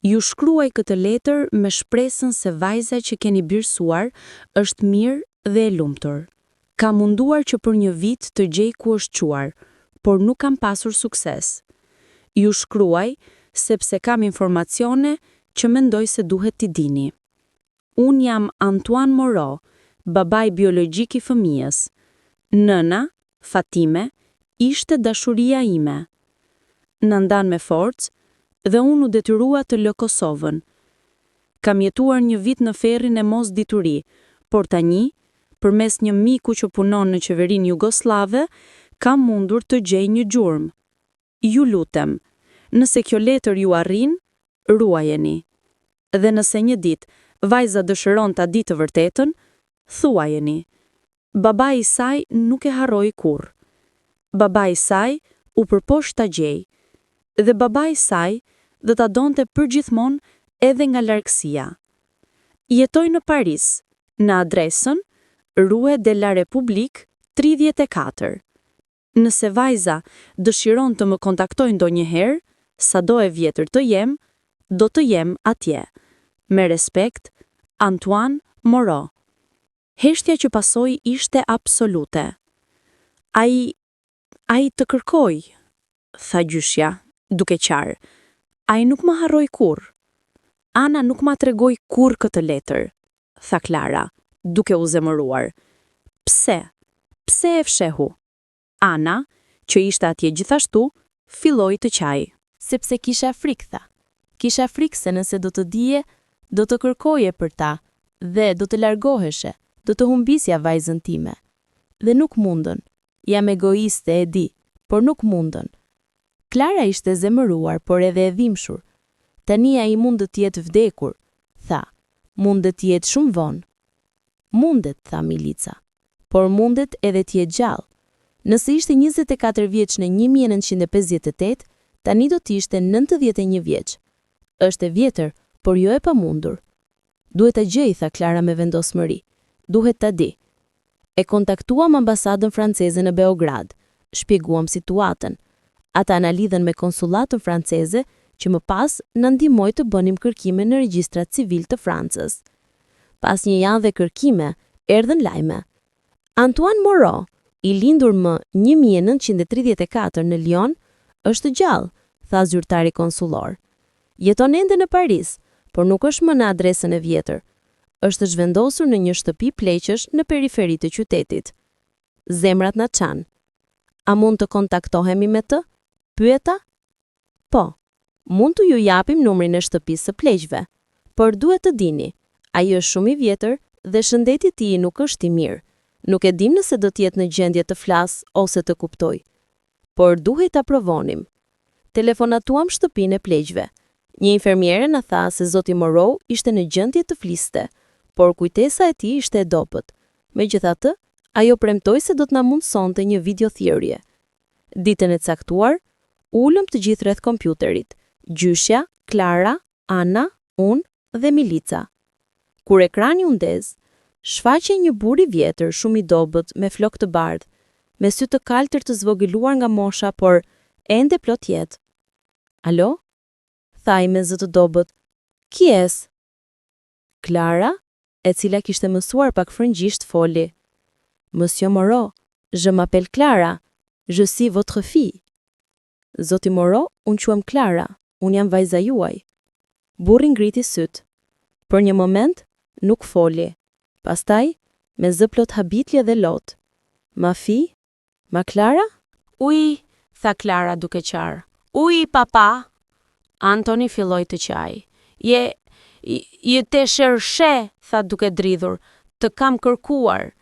ju shkruaj këtë letër me shpresën se vajza që keni birësuar është mirë dhe e lumtur. Kam munduar që për një vit të gjej ku është çuar, por nuk kam pasur sukses. Ju shkruaj sepse kam informacione që mendoj se duhet t'i dini. Unë jam Antoine Moreau, babai biologjik i fëmijës. Nëna, Fatime, ishte dashuria ime. Na ndanë me forcë dhe unë u detyrua të lë Kosovën. Kam jetuar një vit në ferrin e mosdituri, por tani, përmes një miku që punon në qeverinë jugosllave, kam mundur të gjej një gjurmë. Ju lutem, nëse kjo letër ju arrin, ruajeni. Dhe nëse një ditë vajza dëshiron ta di të vërtetën, thuajeni. Babai i saj nuk e harroi kurrë. Babai i saj u përpoq ta gjejë. Dhe babai i saj do ta donte përgjithmonë edhe nga largësia. Jetoj në Paris, në adresën Rue de la République 34. Nëse vajza dëshiron të më kontaktojë ndonjëherë, sado e vjetër të jem, do të jem atje. Me respekt, Antoine Moreau. Heshtja që pasoi ishte absolute. Ai, ai të kërkoi, tha gjyshja, duke qarë. Ai nuk më harroi kurrë. Ana nuk ma tregoi kurrë këtë letër, tha Klara, duke u zemëruar. Pse? Pse e fshehu? Ana, që ishte atje gjithashtu, filloi të qajë. Sepse kisha frikë, tha. Kisha frikë se nëse do të dije, do të kërkoje për ta dhe do të largoheshe, do të humbisja vajzën time. Dhe nuk mundën. Jam egoiste, e di, por nuk mundën. Klara ishte zemëruar, por edhe e dhimbshur. Tani ai mund të jetë vdekur, tha. Mund të jetë shumë vonë. Mundet, tha Milica. Por mundet edhe të jetë gjallë. Nëse ishte 24 vjeç në 1958, tani do të ishte 91 vjeç. Është e vjetër, por jo e pamundur. Duhet ta gjej, tha Klara me vendosmëri. Duhet ta di. E kontaktuam ambasadën franceze në Beograd, shpjeguam situatën. Ata na lidhën me konsullatën franceze që më pas na ndihmoi të bënim kërkime në regjistrat civilë të Francës. Pas një jave kërkime, erdhën lajme. Antoine Moreau, i lindur më 1934 në Lyon, është gjallë, tha zyrtari konsullor. Jeton ende në Paris, por nuk është më në adresën e vjetër. Është zhvendosur në një shtëpi pleqësh në periferi të qytetit. Zemrat na çanë. A mund të kontaktohemi me të? Pyeta? Po. Mund të ju japim numrin e shtëpisë së pleqve. Por duhet të dini, ai është shumë i vjetër dhe shëndeti i tij nuk është i mirë. Nuk e dim nëse do të jetë në gjendje të flasë ose të kuptojë. Por duhej ta provonim. Telefonatuam shtëpinë e pleqve. Një infermiere na tha se zoti Moreau ishte në gjendje të fliste, por kujtesa e tij ishte e dobët. Megjithatë, ajo premtoi se do të na mundësonte një video-thirrje. Ditën e caktuar, u ulëm të gjithë rreth kompjuterit, gjyshja, Klara, Anna, unë dhe Milica. Kur ekrani u ndez, shfaqej një burrë i vjetër, shumë i dobët, me flokë të bardhë, me sy të kaltër të zvogëluar nga mosha, por ende plot jetë. Alo? tha ai me zë të dobët. Qui est? Klara, e cila kishte mësuar pak frëngjisht, foli. Monsieur Moreau, je m'appelle Clara, je suis votre fille. Zoti Moreau, unë quhem Klara, unë jam vajza juaj. Burri ngriti sytë. Për një moment, nuk foli. Pastaj, me zë plot habitje dhe lot. Ma fille? Ma Clara? Oui, tha Klara duke qarë. Oui, papa! Antoni filloi të qajë. Je, je te cherchais, tha duke dridhur, të kam kërkuar.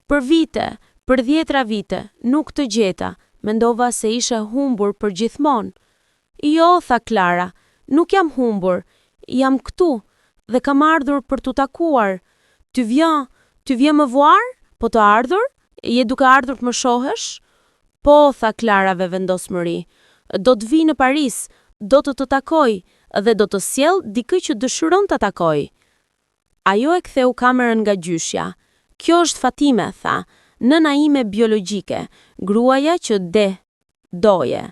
Për vite, për dhjetra vite, nuk të gjeta, mendova se ishe humbur për gjithmonë. Jo, tha Klara, nuk jam humbur, jam këtu dhe kam ardhur për t'u takuar. Tu viens, tu viens me voir? Po të ardhur? Je duke ardhur të më shohësh? Po, tha Klara me vendosmëri. Do të vij në Paris, do të të takoj dhe do të sjell dikë që dëshiron ta takoj. Ajo e ktheu kamerën nga gjyshja. Kjo është Fatime, tha, nëna ime biologjike, gruaja që de, doje.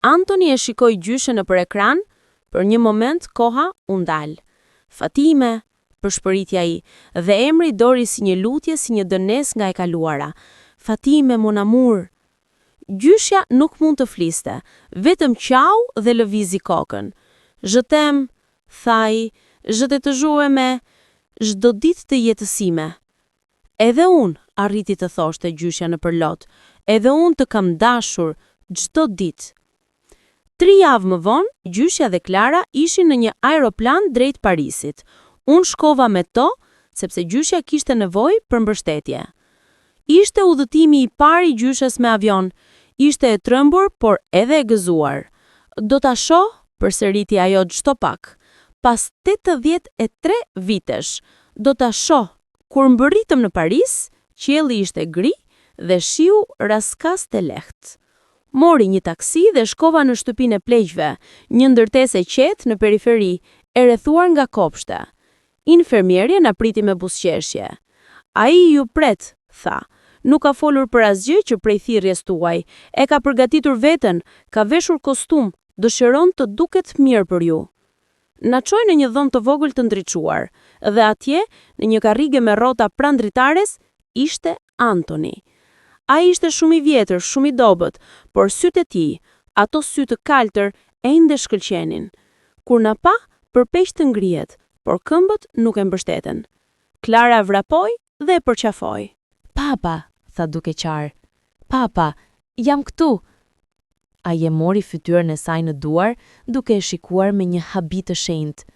Antoni e shikoi gjyshen nëpër ekran, për një moment koha u ndal. Fatime, pëshpëriti ai, dhe emri doli si një lutje, si një dënesë nga e kaluara. Fatime, mon amour. Gjyshja nuk mund të fliste, vetëm qau dhe lëvizi kokën. Je t'aime, tha ai, je t'ai toujours aimée, çdo ditë të jetës sime. Edhe unë, arriti të thoshte gjyshja nëpër lot, edhe unë të kam dashur çdo ditë. Tri javë më vonë, gjyshja dhe Klara ishin në një aeroplan drejt Parisit. Unë shkova me to, sepse gjyshja kishte nevojë për mbështetje. Ishte udhëtimi i parë i gjyshes me avion. Ishte e trembur, por edhe e gëzuar. Do ta shoh, përsëriti ajo çdo pak. Pas 83 vitesh, do ta shoh. Kur mbërritëm në Paris, qielli ishte gri dhe shiu rraskaste lehtë. Mora një taksi dhe shkova në shtëpinë e pleqve, një ndërtesë e qetë në periferi, e rrethuar nga kopshte. Infermierja na priti me buzëqeshje. Ai ju pret, tha. Nuk ka folur për asgjë që prej thirrjes tuaj. E ka përgatitur veten, ka veshur kostum, dëshiron të duket mirë për ju. Na çoi në një dhomë të vogël të ndriçuar, dhe atje, në një karrige me rrota pranë dritares, ishte Antoni. Ai ishte shumë i vjetër, shumë i dobët, por sytë e tij, ato sy të kaltër, ende shkëlqenin. Kur na pa, përpoqi të ngrihet, por këmbët nuk e mbështetën. Klara vrapoi dhe e përqafoi. Papa, tha duke qarë. Papa, jam këtu. Ai e mori fytyrën e saj në duar, duke e shikuar me një habi të shenjtë.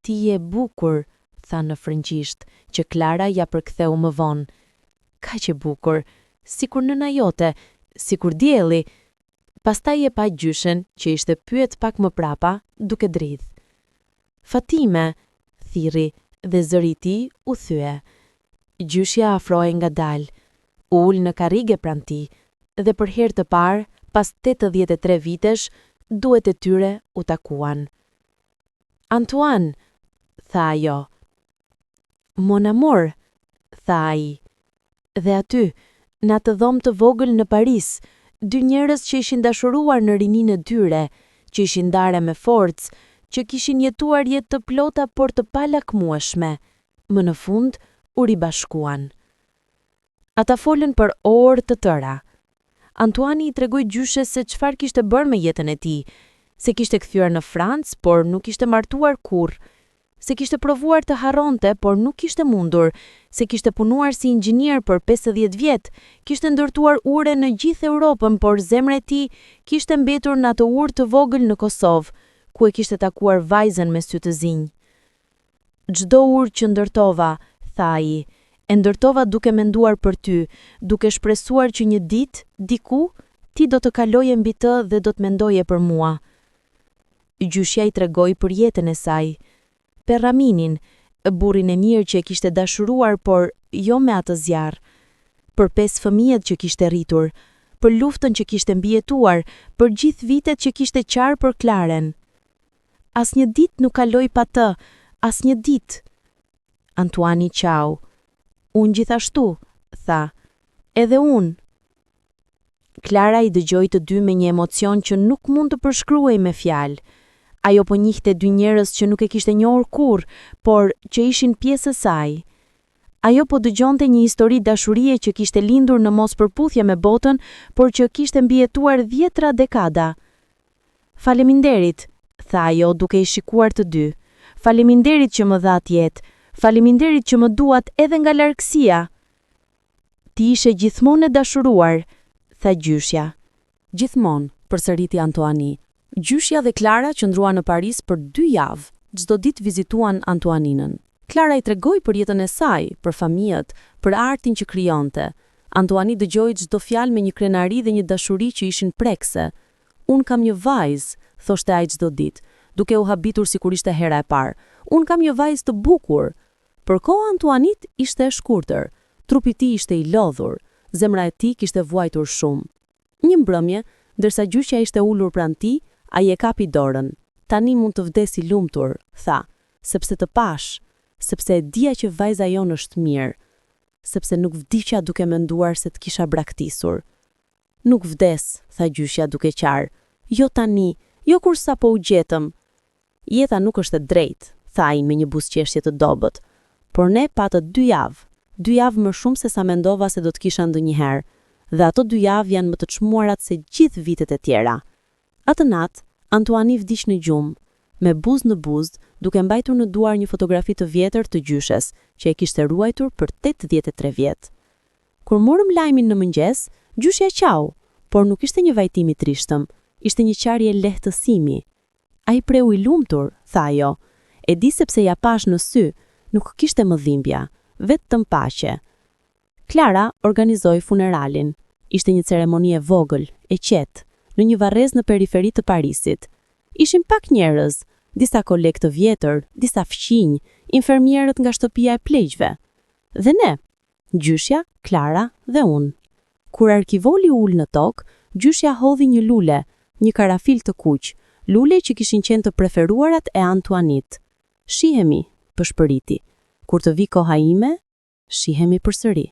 Ti je e bukur, tha në frëngjisht, që Klara ia përktheu më vonë. Kaq e bukur, sikur nëna jote, sikur dielli. Pastaj e pa gjyshen, që ishte pyjet pak më prapa, duke dridh. Fatime, thirri, dhe zëri i tij u thye. Gjyshja afrohej ngadalë, u ul në karrige pranë tij, dhe për herë të parë, pas 83 vitesh, duart e tyre u takuan. Antoine, tha ajo. Mon amour, tha ai. Dhe aty, në atë dhomë të vogël në Paris, dy njerëz që ishin dashuruar në rininë e tyre, që ishin ndarë me forcë, që kishin jetuar jetë të plota por të palakmueshme, më në fund u ribashkuan. Ata folën për orë të tëra. Antuani i tregoi gjyshes se çfarë kishte bërë me jetën e tij, se kishte kthyer në Francë, por nuk ishte martuar kurrë, se kishte provuar të harronte, por nuk kishte mundur, se kishte punuar si inxhinier për 50 vjet, kishte ndërtuar ure në gjithë Europën, por zemra e tij kishte mbetur në atë urë të vogël në Kosovë, ku e kishte takuar vajzën me sy të zinj. Çdo urë që ndërtova, tha ai, e ndërtova duke menduar për ty, duke shpresuar që një ditë, diku, ti do të kaloje mbi të dhe do të mendoje për mua. Gjyshja i tregoi për jetën e saj. Për Raminin, burrin e mirë që e kishte dashuruar, por jo me atë zjarr. Për pesë fëmijët që kishte rritur, për luftën që kishte mbijetuar, për gjithë vitet që kishte qarë për Klaren. Asnjë ditë nuk kaloi pa të, asnjë ditë. Antuani qau. Unë gjithashtu, tha. Edhe unë. Klara i dëgjoi të dy me një emocion që nuk mund të përshkruhej me fjalë. Ajo po njihte dy njerëz që nuk e kishte njohur kurrë, por që ishin pjesë e saj. Ajo po dëgjonte një histori dashurie që kishte lindur në mospërputhje me botën, por që kishte mbijetuar dhjetra dekada. Faleminderit, tha ajo duke i shikuar të dy. Faleminderit që më dhatë jetë. Faleminderit që më duat edhe nga largësia. Ti ishe gjithmonë e dashuruar, tha gjyshja. Gjithmonë, përsëriti Antoani. Gjyshja dhe Klara qëndruan në Paris për dy javë. Çdo ditë vizituan Antoaninën. Klara i tregoi për jetën e saj, për fëmijët, për artin që krijonte. Antoani dëgjoi çdo fjalë me një krenari dhe një dashuri që ishin prekëse. Unë kam një vajzë, thoshte ai çdo ditë, duke u habitur sikur ishte hera e parë. Unë kam një vajzë të bukur. Por koha e Antuanit ishte e shkurtër. Trupi i tij ishte i lodhur. Zemra e tij kishte vuajtur shumë. Një mbrëmje, ndërsa gjyshja ishte ulur pranë tij, ai e kapi dorën. Tani mund të vdes i lumtur, tha, sepse të pashë, sepse e dija që vajza jonë është mirë, sepse nuk vdiqa duke menduar se të kisha braktisur. Nuk vdes, tha gjyshja duke qarë. Jo tani, jo kur sapo u gjetëm. Jeta nuk është e drejtë, tha ai me një buzëqeshje të dobët. Por ne patëm dy javë, dy javë më shumë se sa mendova se do të kisha ndonjëherë, dhe ato dy javë janë më të çmuarat se gjithë vitet e tjera. Atë natë, Antuani vdiq në gjumë, me buzë në buzë, duke mbajtur në duar një fotografi të vjetër të gjyshes, që e kishte ruajtur për 83 vjet. Kur morëm lajmin në mëngjes, gjyshja qau, por nuk ishte një vajtim i trishtëm, ishte një qarje lehtësimi. Ai preu i lumtur, tha ajo. E di sepse ia pashë në sy, nuk kishte më dhimbje, vetëm paqe. Klara organizoi funeralin. Ishte një ceremoni e vogël, e qetë, në një varrezë në periferi të Parisit. Ishin pak njerëz, disa kolegë të vjetër, disa fqinj, infermierët nga shtëpia e pleqve. Dhe ne, gjyshja, Klara dhe unë. Kur arkivoli u ul në tokë, gjyshja hodhi një lule, një karafil të kuq, lule që kishin qenë të preferuarat e Antuanit. Shihemi, pëshpëriti. Kur të vi koha ime, shihemi përsëri.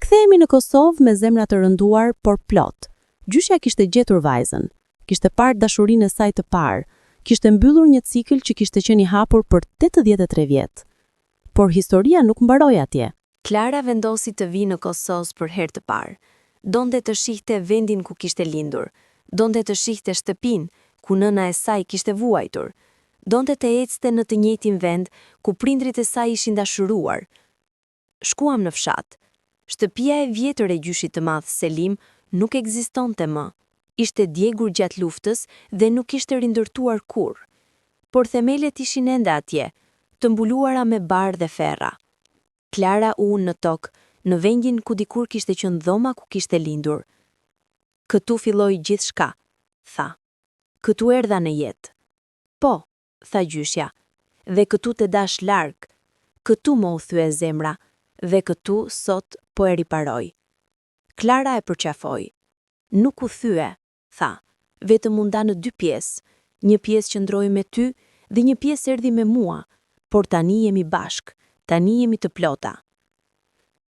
Kthehemi në Kosovë me zemra të rënduar, por plot. Gjyshja kishte gjetur vajzën, kishte parë dashurinë e saj të parë, kishte mbyllur një cikël që kishte qenë i hapur për 83 vjet. Por historia nuk mbaroi atje. Klara vendosi të vijë në Kosovë për herë të parë. Donte të shihte vendin ku kishte lindur, donte të shihte shtëpinë ku nëna e saj kishte vuajtur, donte të ecte në të njëjtin vend ku prindrit e saj ishin dashuruar. Shkuam në fshat. Shtëpia e vjetër e gjyshit të madh Selim nuk ekzistonte më. Ishte djegur gjatë luftës dhe nuk ishte rindërtuar kurrë. Por themelet ishin ende atje, të mbuluara me bar dhe ferra. Klara u ul në tokë, në vendin ku dikur kishte qenë dhoma ku kishte lindur. Këtu filloi gjithçka, tha. Këtu erdha në jetë. Po, tha gjyshja, dhe këtu të dhashë larg, këtu më u thye zemra, dhe këtu sot po e riparoj. Klara e përqafoi. Nuk u thye, tha, vetëm u nda në dy pjesë, një pjesë qëndroi me ty dhe një pjesë erdhi me mua, por tani jemi bashkë, tani jemi të plota.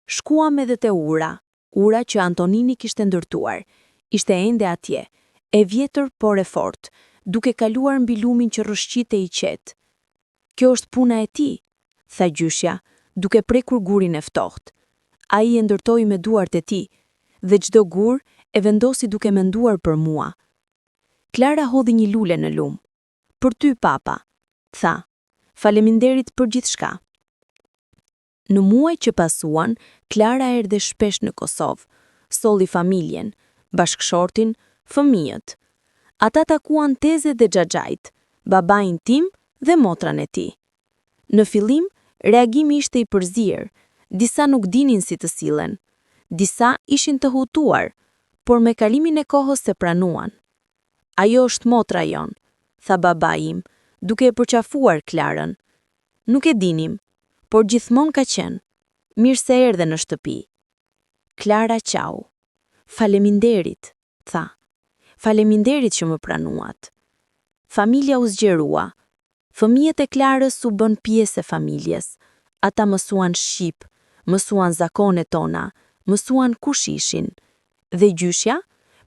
Shkuam edhe te ura, ura që Antonini kishte ndërtuar. Ishte ende atje, e vjetër por e fortë, duke kaluar mbi lumin që rrëshqitej i qetë. Kjo është puna e tij, tha gjyshja, duke prekur gurin e ftohtë. Ai e ndërtoi me duart e tij, dhe çdo gur e vendosi duke menduar për mua. Klara hodhi një lule në lumë. Për ty, papa, tha. Faleminderit për gjithçka. Në muajt që pasuan, Klara erdhi shpesh në Kosovë. Solli familjen, bashkëshortin, fëmijët. Ata takuan tezet dhe xhaxhajt, babain tim dhe motrën e tij. Në fillim, reagimi ishte i përzier, disa nuk dinin si të sillen, disa ishin të hutuar, por me kalimin e kohës e pranuan. Ajo është motra jonë, tha babai im, duke e përqafuar Klarën. Nuk e dinim, por gjithmonë ka qenë. Mirë se erdhe në shtëpi. Klara qau. Faleminderit, tha. Faleminderit që më pranuat. Familja u zgjerua. Fëmijët e Klarës u bënë pjesë e familjes. Ata mësuan shqip, mësuan zakonet tona, mësuan kush ishin. Dhe gjyshja,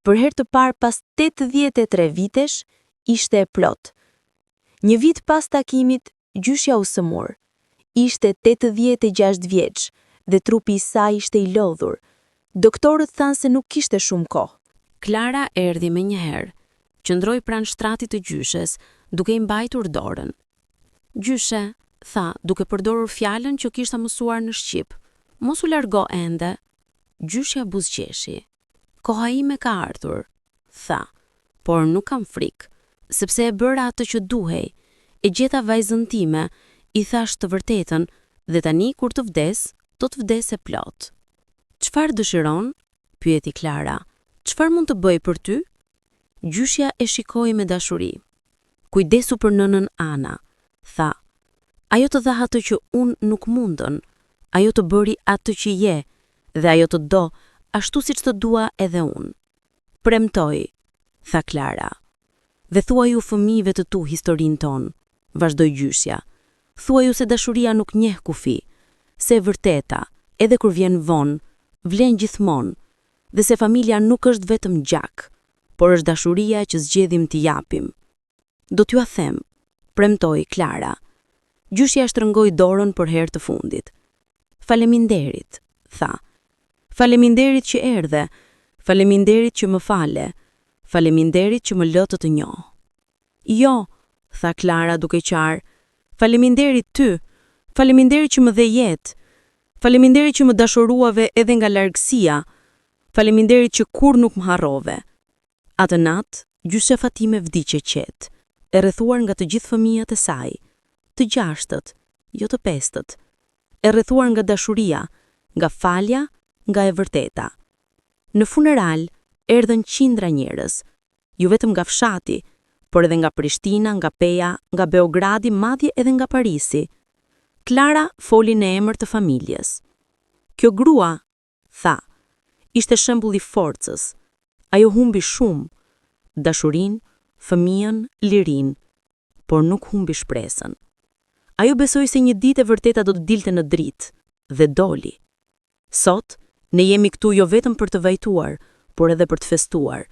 për herë të parë pas 83 vitesh, ishte e plotë. Një vit pas takimit, gjyshja u sëmur. Ishte 86 vjeç dhe trupi i saj ishte i lodhur. Doktorët thanë se nuk kishte shumë kohë. Klara erdhi menjëherë. Qëndroi pranë shtratit të gjyshes, duke i mbajtur dorën. Gjyshe, tha, duke përdorur fjalën që kishte mësuar në shqip. Mos u largo ende. Gjyshja buzëqeshi. Koha ime ka ardhur, tha, por nuk kam frikë, sepse e bëra atë që duhej. E gjeta vajzën time, i thashë të vërtetën dhe tani kur të vdes, do të vdes e plotë. Çfarë dëshiron? pyeti Klara. Çfarë mund të bëj për ty? Gjyshja e shikoi me dashuri. Kujdesu për nënën Ana, tha. Ajo të dha atë që unë nuk mundën. Ajo të bëri atë që je dhe ajo të do ashtu siç të dua edhe unë. Premtoj, tha Klara. Dhe thuaju fëmijëve të tu historinë tonë, vazhdoi gjyshja. Thuaju se dashuria nuk njeh kufi, se e vërteta, edhe kur vjen vonë, vlen gjithmonë, dhe se familja nuk është vetëm gjak, por është dashuria që zgjedhim t'i japim. Do t'jua them, premtoi Klara. Gjyshja shtrëngoi dorën për herë të fundit. Faleminderit, tha. Faleminderit që erdhe, faleminderit që më fale, faleminderit që më lë të të njoh. Jo, tha Klara duke qarë, faleminderit ty, faleminderit që më dhe jetë, faleminderit që më dashuruave edhe nga largësia, faleminderit që kurrë nuk më harrove. Atë natë, gjyshja Fatime vdiq e qetë, e rrethuar nga të gjithë fëmijët e saj, të gjashtët, jo të pestët, e rrethuar nga dashuria, nga falja, nga e vërteta. Në funeral erdhën qindra njerëz, jo vetëm nga fshati, por edhe nga Prishtina, nga Peja, nga Beogradi, madje edhe nga Parisi. Klara foli në emër të familjes. Kjo grua tha, ishte shembull i forcës. Ajo humbi shumë, dashurinë, fëmijën, lirinë, por nuk humbi shpresën. Ajo besoi se një ditë e vërteta do të dilte në dritë, dhe doli. Sot, ne jemi këtu jo vetëm për të vajtuar, por edhe për të festuar.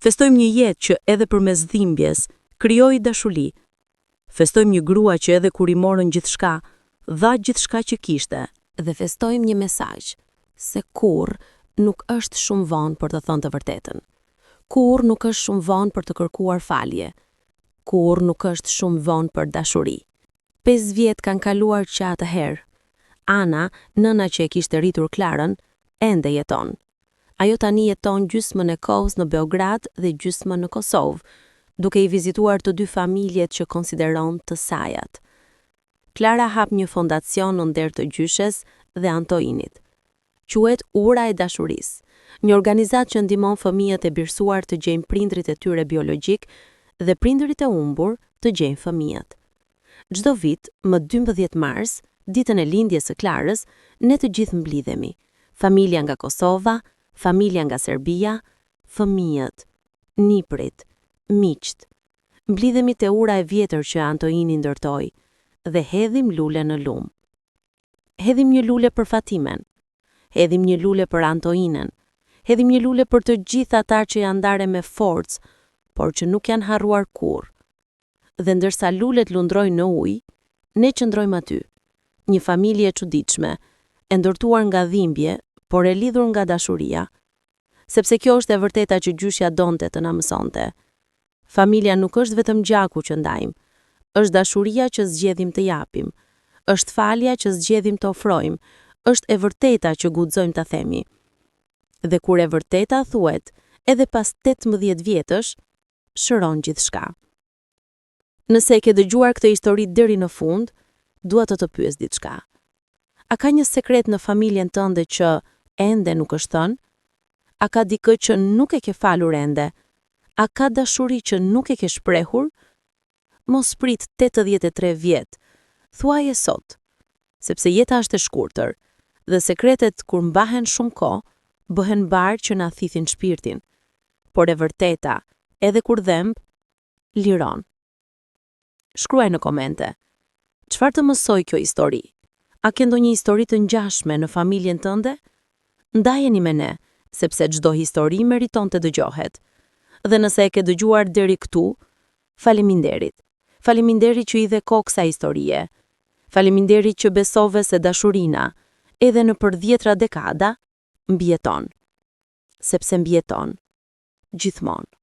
Festojmë një jetë që edhe përmes dhimbjes, krijoi dashuri. Festojmë një grua që edhe kur i morën gjithçka, dha gjithçka që kishte. Dhe festojmë një mesazh, se kurrë nuk është shumë vonë për të thënë të vërtetën. Kurrë nuk është shumë vonë për të kërkuar falje. Kurrë nuk është shumë vonë për dashuri. 5 vjet kanë kaluar që atëherë. Ana, nëna që e kishte rritur Klarën, ende jeton. Ajo tani jeton gjysmën e kohës në Beograd dhe gjysmën në Kosovë, duke i vizituar të dy familjet që konsideron të sajat. Klara hap një fondacion në nder të gjyshes dhe Antoinit. Quhet Ura e Dashurisë, një organizatë që ndihmon fëmijët e birësuar të gjejnë prindrit e tyre biologjik dhe prindërit e humbur të gjejnë fëmijët. Çdo vit, më 12 mars, ditën e lindjes së Klarës, ne të gjithë mblidhemi. Familja nga Kosova, familja nga Serbia, fëmijët, niprit, miqtë. Mblidhemi te ura e vjetër që Antoini ndërtoi dhe hedhim lule në lum. Hedhim një lule për Fatimen. Hedhim një lule për Antoinën. Hedhim një lule për të gjithë ata që janë ndarë me forcë, por që nuk janë harruar kurrë. Dhe ndërsa lulet lundrojnë në ujë, ne qëndrojmë aty. Një familje e çuditshme, e ndërtuar nga dhimbje, por e lidhur nga dashuria. Sepse kjo është e vërteta që gjyshja donte të na mësonte. Familja nuk është vetëm gjaku që ndajmë, është dashuria që zgjedhim të japim, është falja që zgjedhim të ofrojmë, është e vërteta që guxojmë ta themi. Dhe kur e vërteta thuhet, edhe pas 18 vjetësh, shëron gjithçka. Nëse e ke dëgjuar këtë histori deri në fund, dua të të pyes diçka. A ka një sekret në familjen tënde që ende nuk është thënë? A ka dikë që nuk e ke falur ende? A ka dashuri që nuk e ke shprehur? Mos prit 83 vjet, thuaje sot, sepse jeta është e shkurtër dhe sekretet kur mbahen shumë kohë, bëhen barrë që na thithin shpirtin. Por e vërteta, edhe kur dhemb, liron. Shkruaj në komente. Çfarë të mësoi kjo histori? A ke ndonjë histori të ngjashme në familjen tënde? Ndajeni me ne, sepse çdo histori meriton të dëgjohet. Dhe nëse e ke dëgjuar deri këtu, faleminderit. Faleminderit që i dhe kohë kësaj historie. Faleminderit që besove se dashuria, edhe nëpër dhjetra dekada, mbijeton. Sepse mbijeton. Gjithmonë.